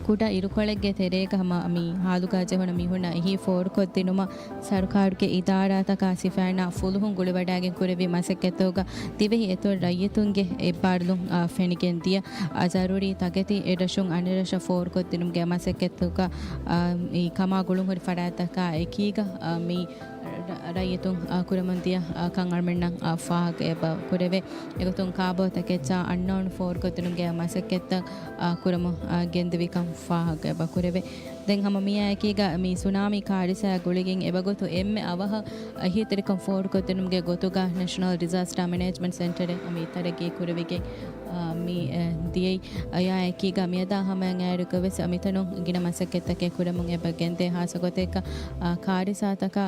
ކުޑަ އިރުކޮޅެއްގެ ތެރޭގަ ހަމަ މި ހާލުގަ ޖެހުނު މީހުންނަށް އެހީ ފޯރުކޮށްދިނުމަށް ސަރުކާރުގެ އިދާރާތަކާ ސިފައިންނާ ފުލުހުން ގުޅިވަޑައިގެން ކުރެއްވި މަސައްކަތްތަކުގަ ދިވެހި އެތޮޅު ރައްޔިތުންގެ އެއްބާރުލުން، އާ، ފެނިގެން ދިޔަ، އާ، ޒަރޫރީ ތަކެތި އެ ރަށުން އަނެއް ރަށަށް ފޯރުކޮށްދިނުމުގެ މަސައްކަތްތަކުގަ، އާ، އެ ކަމާ ގުޅުންހުރި ފަރާތްތަކާ އެކީގަ، އާ، މި ރަ-، ރައްޔިތުން، އާ، ކުރަމުން ދިޔަ، އާ، ކަން އަޅުމެންނަށް، އާ، ފާހަގަ އެބަ ކުރެވޭ. އެގޮތުން ކާބޯ ތަކެއްޗާ އަންނައުން ފޯރުކޮށްދިނުމުގެ މަސައްކަތްތައް، އާ، ކުރަމުން، އާ، ގެންދެވިކަން ފާހަގަ އެބަ ކުރެވޭ. ދެން ހަމަ މިއާއެކީގަ މި ސުނާމީ ކާރިސާ ގުޅިގެން އެބަގޮތު އެންމެ އަވަހަށް އެހީތެރިކަން ފޯރުކޮށްދިނުމުގެ ގޮތުގަ ނެޝަނަލް ޑިޒާސްޓާ މެނޭޖްމަންޓް ސެންޓަރެއް މި ތަރައްގީ ކުރެވިގެން، އާ، މި، އެ، ދިޔައީ. އެއާއެކީގަ މިއަދާ ހަމައަށް އައިރުގަ ވެސް މިތަނުން ގިނަ މަސައްކަތްތަކެއް ކުރަމުން އެބަ ގެންދޭ. ހާއްސަ ގޮތެއްގަ، އާ، ކާރިސާތަކާ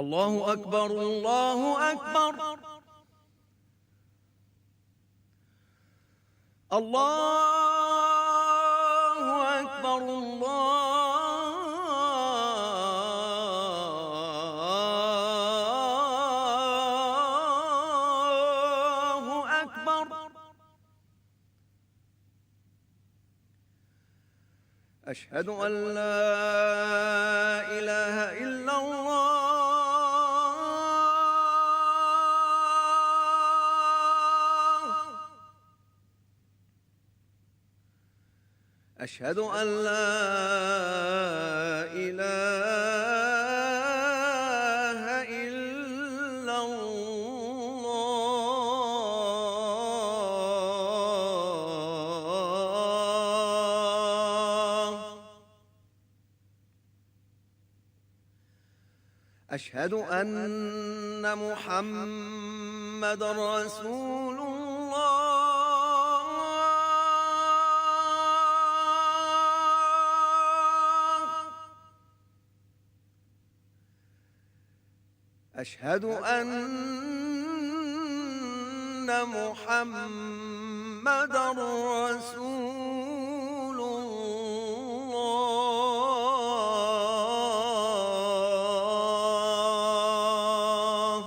الله أكبر، الله أكبر. الله أكبر، الله أكبر. أشهد أن لا إله إلا الله. أشهد أن لا إله إلا الله. أشهد أن محمدا رسول الله. أشهد أن محمدا رسول الله.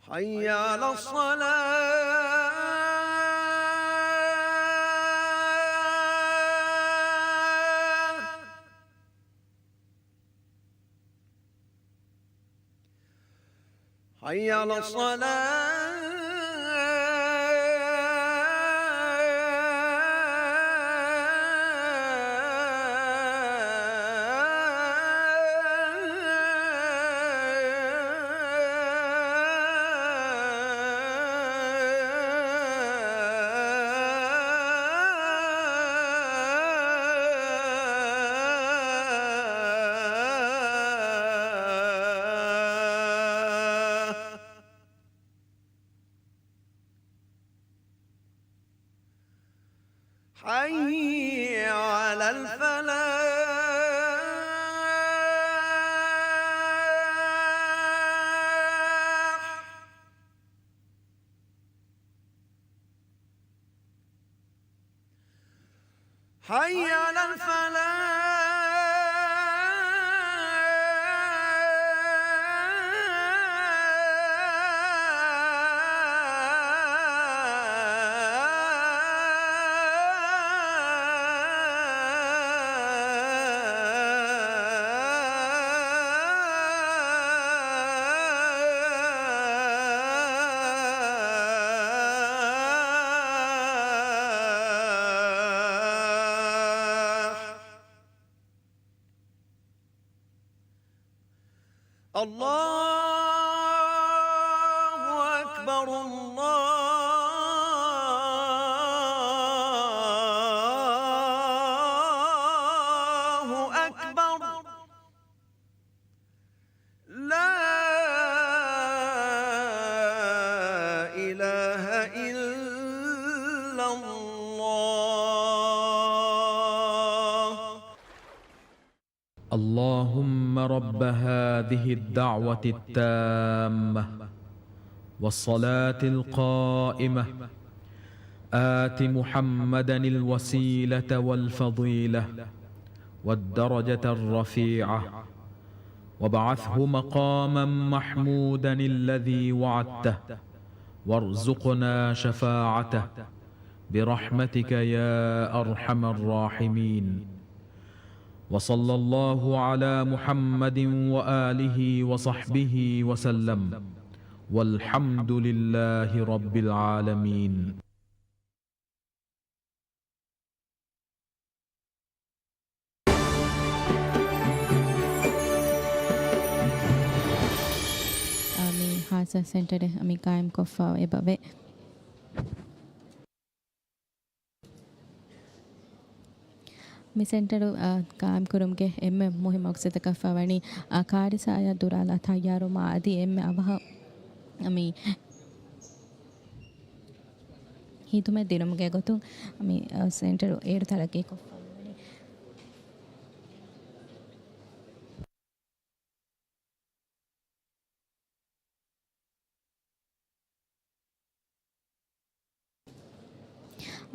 حي على الصلاة. حي على الصلاة. حي على الفلاح. حي على الفلاح. الله أكبر، الله أكبر. لا إله إلا الله. اللهم رب هذه الدعوة التامة والصلاة القائمة، آت محمدا الوسيلة والفضيلة والدرجة الرفيعة، وابعثه مقاما محمودا الذي وعدته، وارزقنا شفاعته برحمتك يا أرحم الراحمين. وصلى الله على محمد وآله وصحبه وسلم. والحمد لله رب العالمين. އާ، މި ހާއްސަ ސެންޓަރެއް މި ޤާއިމްކޮށްފަ އެބަވޭ. މި ސެންޓަރު، އާ، ޤާއިމްކުރުމުގެ އެންމެ މުހިއްމު މަޤްޞަދަކަށްފަ ވަނީ، އާ، ކާރިސާއާ ދުރާލާ ތައްޔާރުވުމާ އަދި އެންމެ އަވަހަށް މި ޚިދުމަތް ދިނުމުގެ ގޮތުން މި، އާ، ސެންޓަރު އޭރު ތަރައްޤީކޮށްފަ ވަނީ.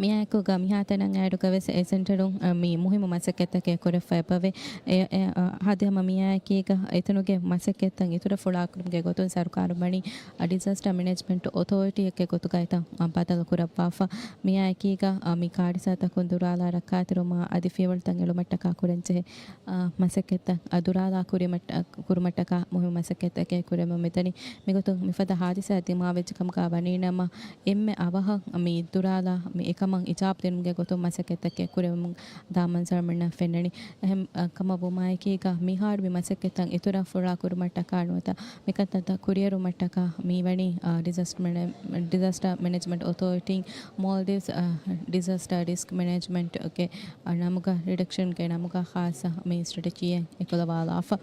މިއާއެކުގަ މިހާތަނަށް އައިރުގަވެސް އެ ސެންޓަރުން، އަ، މި މުހިއްމު މަސައްކަތްތަކެއް ކުރެފައި އެބަވޭ. އެ، އެ، އަ، އަދި ހަމަ މިއާއެކީގަ އެތަނުގެ މަސައްކަތްތައް އިތުރަށް ފުޅާކުރުމުގެ ގޮތުން ސަރުކާރުން ވަނީ، އަ، ޑިޒާސްޓަރ މެނޭޖްމަންޓް އޮތޯރިޓީއެއްގެ ގޮތުގައި ތަން، އަ، ބަދަލު ކުރައްވާފަ. މިއާއެކީގަ، އަ، މި ކާރިސާތަކުން ދުރާލާ ރައްކާތެރިވުމާ އަދި ފިޔަވަޅުތައް އެޅުމަށްޓަކާ ކުރަންޖެހޭ، އާ، މަސައްކަތްތައް، އާ، ދުރާލާ ކުރިމަށް-، ކުރުމަށްޓަކާ މުހިއްމު މަސައްކަތްތަކެއް ކުރެވެމުން މިދަނީ. މިގޮތުން މިފަދަ ހާދިސާއެއް ދިމާވެއްޖެ ކަމުގަ ވަނީނަމަ، އެންމެ އަވަހަށް މި ދުރާލާ މި އެކަމަށް އިޖާބަ ދިނުމުގެ ގޮތުން މަސައްކަތްތަކެއް ކުރެވެމުން ދާ މަންޒަރުމެންނަށް ފެންނަނީ. އެހެން، އާ، ކަމަށް ވުމާއެކީގަ މިހާރު މި މަސައްކަތްތައް އިތުރަށް ފުޅާ ކުރުމަށްޓަކާ ނުވަތަ މިކަންތައް ކުރިއެރުމަށްޓަކާ މިވަނީ، އާ، ޑިޒާސްޓަރ މެނޭ-، ޑިޒާސްޓަރ މެނޭޖްމަންޓް އޮތޯރިޓީން މޯލްޑިވްސް، އާ، ޑިޒާސްޓަރ ރިސްކް މެނޭޖްމަންޓްގެ އަ، ނަމުގަ ރިޑަކްޝަންގެ ނަމުގަ ޚާއްޞަ މި ސްޓްރެޓެޖީއެއް އެކުލަވާލާފަ.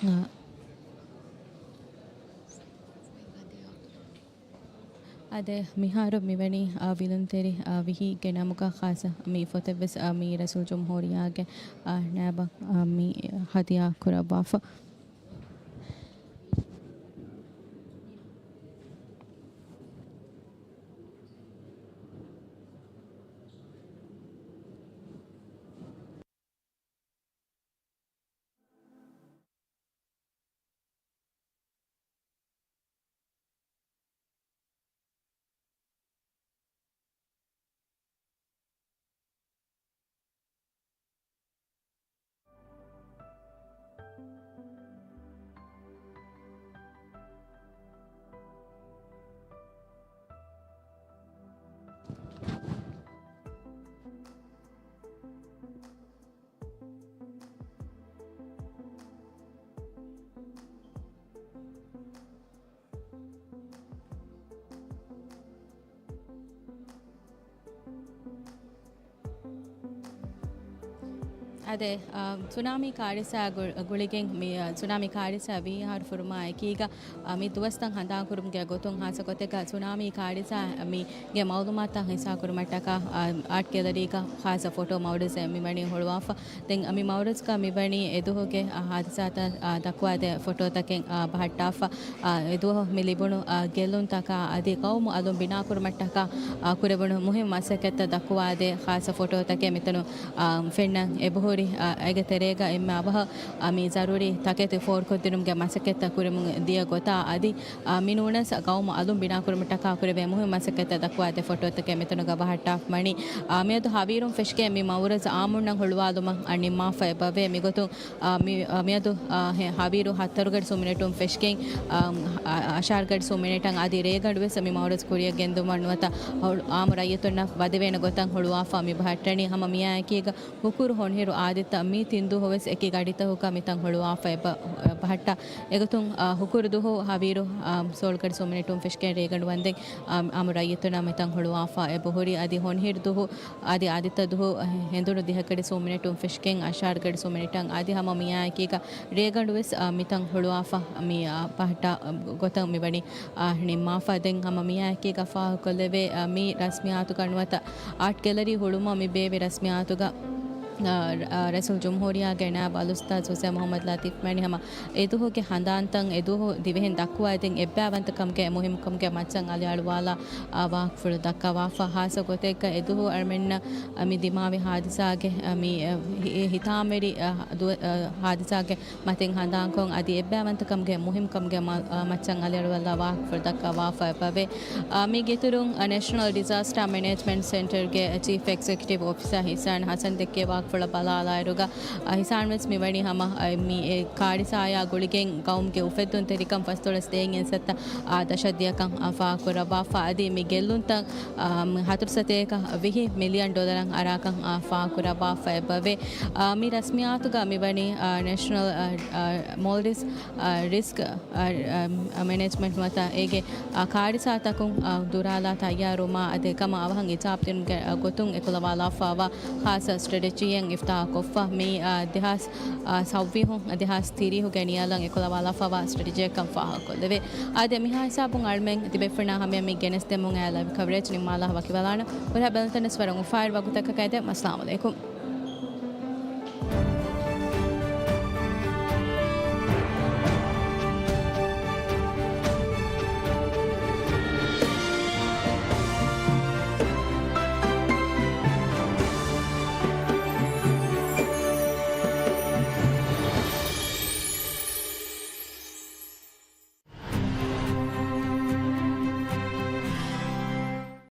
އަ، އާދެ، މިހާރު މިވަނީ، އަ، ވިލުންތެރި، އަ، ވިހީގެ ނަމުގަ ޚާއްޞަ މި ފޮތެއްވެސް، އަ، މި ރައީސުލްޖުމްހޫރިއްޔާގެ، އަ، ނައިބަށް، އަ، މި ހަދިޔާ ކުރައްވާފަ. އާދެ، އާ، ސުނާމީ ކާރިސާ ގު-، ގުޅިގެން މި، އާ، ސުނާމީ ކާރިސާ ވިހި އަހަރު ފުރުމާ އެކީގަ، އާ، މި ދުވަސްތައް ހަނދާންކުރުމުގެ ގޮތުން ހާއްސަ ގޮތެއްގަ ސުނާމީ ކާރިސާ މި ގެ މައުލޫމާތުތައް ހިއްސާކުރުމަށްޓަކާ، އާ، އާޓް ގެލަރީގަ ޚާއްޞަ ފޮޓޯ މައުރަޒެއް މިވަނީ ހުޅުވާފަ. ދެން މި މައުރަޒްގަ މިވަނީ އެދުވަހުގެ، އާ، ހާދިސާތައް، އާ، ދައްކުވާދޭ ފޮޓޯތަކެއް، އާ، ބަހައްޓާފަ. އާ، އެދުވަހު މި ލިބުނު، އާ، ގެއްލުންތަކާ އަދި ގައުމު އަލުން ބިނާކުރުމަށްޓަކާ، އާ، ކުރެވުނު މުހިއްމު މަސައްކަތްތައް ދައްކުވާދޭ ޚާއްޞަ ފޮޓޯތަކެއް މިތަނު، އާ، ފެންނަން އެބަހުރި. އާ، އޭގެ ތެރޭގަ އެންމެ އަވަހަށް، އާ، މި ޒަރޫރީ ތަކެތި ފޯރުކޮށްދިނުމުގެ މަސައްކަތްތައް ކުރެވެމުން ދިޔަ ގޮތާ އަދި އާ، މި ނޫނަސް ގައުމު އަލުން ބިނާކުރުމަށްޓަކާ ކުރެވޭ މުހިއްމު މަސައްކަތްތައް ދައްކުވާދޭ ފޮޓޯތަކެއް މިތަނުގަ ބަހައްޓާފަ ވަނީ. އާ، މިއަދު ހަވީރުން ފެށިގެން މި މައުރަޒް އާއްމުންނަށް ހުޅުވާލުމަށް ނިންމާފަ އެބަވޭ. މިގޮތުން، އާ، މި، އާ، މިއަދު، އާ، ހެ-، ހަވީރު ހަތަރުގަޑިސު މިނެޓުން ފެށިގެން، އާ، އަށާރުގަޑިސު މިނެޓަށް އަދި ރޭގަނޑުވެސް މި މައުރަޒް ކުރިއަށް ގެންދުމަށް ނުވަތަ ހުޅު-، އާއްމު ރައްޔިތުންނަށް ވަދެވޭނެ ގޮތަށް ހުޅުވާފަ މި ބަހައްޓަނީ. ހަމަ މިއާއެކީގަ ހުކުރު ހޮނިހިރު އާދިއްތަ މި ތިން ދުވަހުވެސް އެކި ގަޑިތަކުގަ މިތަން ހުޅުވާފަ އެބަ-، އެބަހައްޓާ. އެގޮތުން، އާ، ހުކުރު ދުވަހު ހަވީރު، އާ، ސޯޅަ ގަޑިސު މިނެޓުން ފެށިގެން ރޭގަނޑު ވަންދެން، އާ، އާއްމު ރައްޔިތުންނަށް މިތަން ހުޅުވާފަ އެބަހުރި. އަދި ހޮނިހިރު ދުވަހު، އަދި އާދިއްތަ ދުވަހު ހެނދުނު ދިހަ ގަޑިސު މިނެޓުން ފެށިގެން އަށާރަ ގަޑިސު މިނެޓަށް އަދި ހަމަ މިއާއެކީގަ ރޭގަނޑުވެސް، އާ، މިތަން ހުޅުވާފަ މި، އާ، ބަހައްޓާ ގޮތަށް މިވަނީ. އާ، ނިންމާފަ. ދެން ހަމަ މިއާއެކީގަ ފާހަގަކޮށްލެވޭ، އާ، މި ރަސްމިއްޔާތުގަ ނުވަތަ އާޓް ގެލަރީ ހުޅުވުމަށް މި ބޭއްވި ރަސްމިއްޔާތުގަ، އާ، ރަ-، އާ، ރައީސުލްޖުމްހޫރިއްޔާގެ ނާއިބު އަލްއުސްތާޛު ހުސެން މުޙައްމަދު ލަތީފް ވަނީ ހަމަ އެދުވަހުގެ ހަނދާންތައް އެދުވަހު ދިވެހިން ދައްކުވައިދިން އެއްބައިވަންތަކަމުގެ މުހިއްމުކަމުގެ މައްޗަށް އަލިއަޅުވާލާ، އާ، ވާހަކަފުޅު ދައްކަވާފަ. ހާއްސަ ގޮތެއްގަ އެދުވަހު އަޅަމެންނަށް މި ދިމާވި ހާދިސާގެ، އާ، މި، އާ، ހި-، ހިތާމަވެރި، އާ، ދުވަ-، އާ، ހާދިސާގެ މަތިން ހަނދާންކޮށް، އަދި އެއްބައިވަންތަކަމުގެ މުހިއްމުކަމުގެ މަ-، އާ، މައްޗަށް އަލިއަޅުވާލާ ވާހަކަފުޅު ދައްކަވާފަ އެބަވޭ. އާ، މީގެ އިތުރުން، އާ، ނޭޝަނަލް ޑިޒާސްޓާ މެނޭޖްމަންޓް ސެންޓަރގެ ޗީފް އެގްޒެކެޓިވް އޮފިސަރ ހިސާން ހަސަން ދެއްކޭ ވާހަކަފުޅަށް ބަލާލާއިރުގަ، އާ، ހިސާން ވެސް މިވަނީ ހަމަ، އާ، މި އެ ކާރިސާއާ ގުޅިގެން ގައުމުގެ އުފެއްދުންތެރިކަން ފަސްދޮޅަސް ދޭއް އިންސައްތަ، އާ، ދަށަށް ދިޔަކަން، އާ، ފާހަގަކުރައްވާފަ. އަދި މި ގެއްލުންތައް، އާ، ހަތަރު ސަތޭކަ ވިހި މިލިއަން ޑޮލަރަށް އަރާކަން، އާ، ފާހަގަކުރައްވާފަ އެބަވޭ. އާ، މި ރަސްމިއްޔާތުގަ މިވަނީ، އާ، ނޭޝަނަލް، އާ، އާ، މޯލްޑިވްސް، އާ، ރިސްކް، އާ، އާ، މެނޭޖްމަންޓް ނުވަތަ އޭގެ، އާ، ކާރިސާތަކުން، އާ، ދުރާލާ ތައްޔާރުވުމާ އަދި އެކަމަށް އަވަހަށް އިޖާބަ ދިނުމުގެ، އާ، ގޮތުން އެކުލަވާލާފައިވާ ޚާއްޞަ ސްޓްރެޓެޖީއެއް އިފްތާޙް ކޮށްފަ. މި، އާ، ދެހާސް، އާ، ސައްވީހުން ދެހާސް ތިރީހުގެ ނިޔަލަށް އެކުލަވާލާފައިވާ ސްޓްރެޓެޖީއެއްކަން ފާހަގަކޮށްލެވޭ. އާދެ، މިހާ ހިސާބުން އަޅަމެން ތިބޭފުޅުންނާ ހަމަޔަށް މި ގެނެސްދެމުން އައި ލައިވް ކަވަރޭޖް ނިންމާލާ ވަކިވެލާނަން. ހުރިހާ ބެލުންތައް ވަރަށް އުފާވެރި ވަގުތަކަކަށް އެދެން. އައްސަލާމު ޢަލައިކުމް.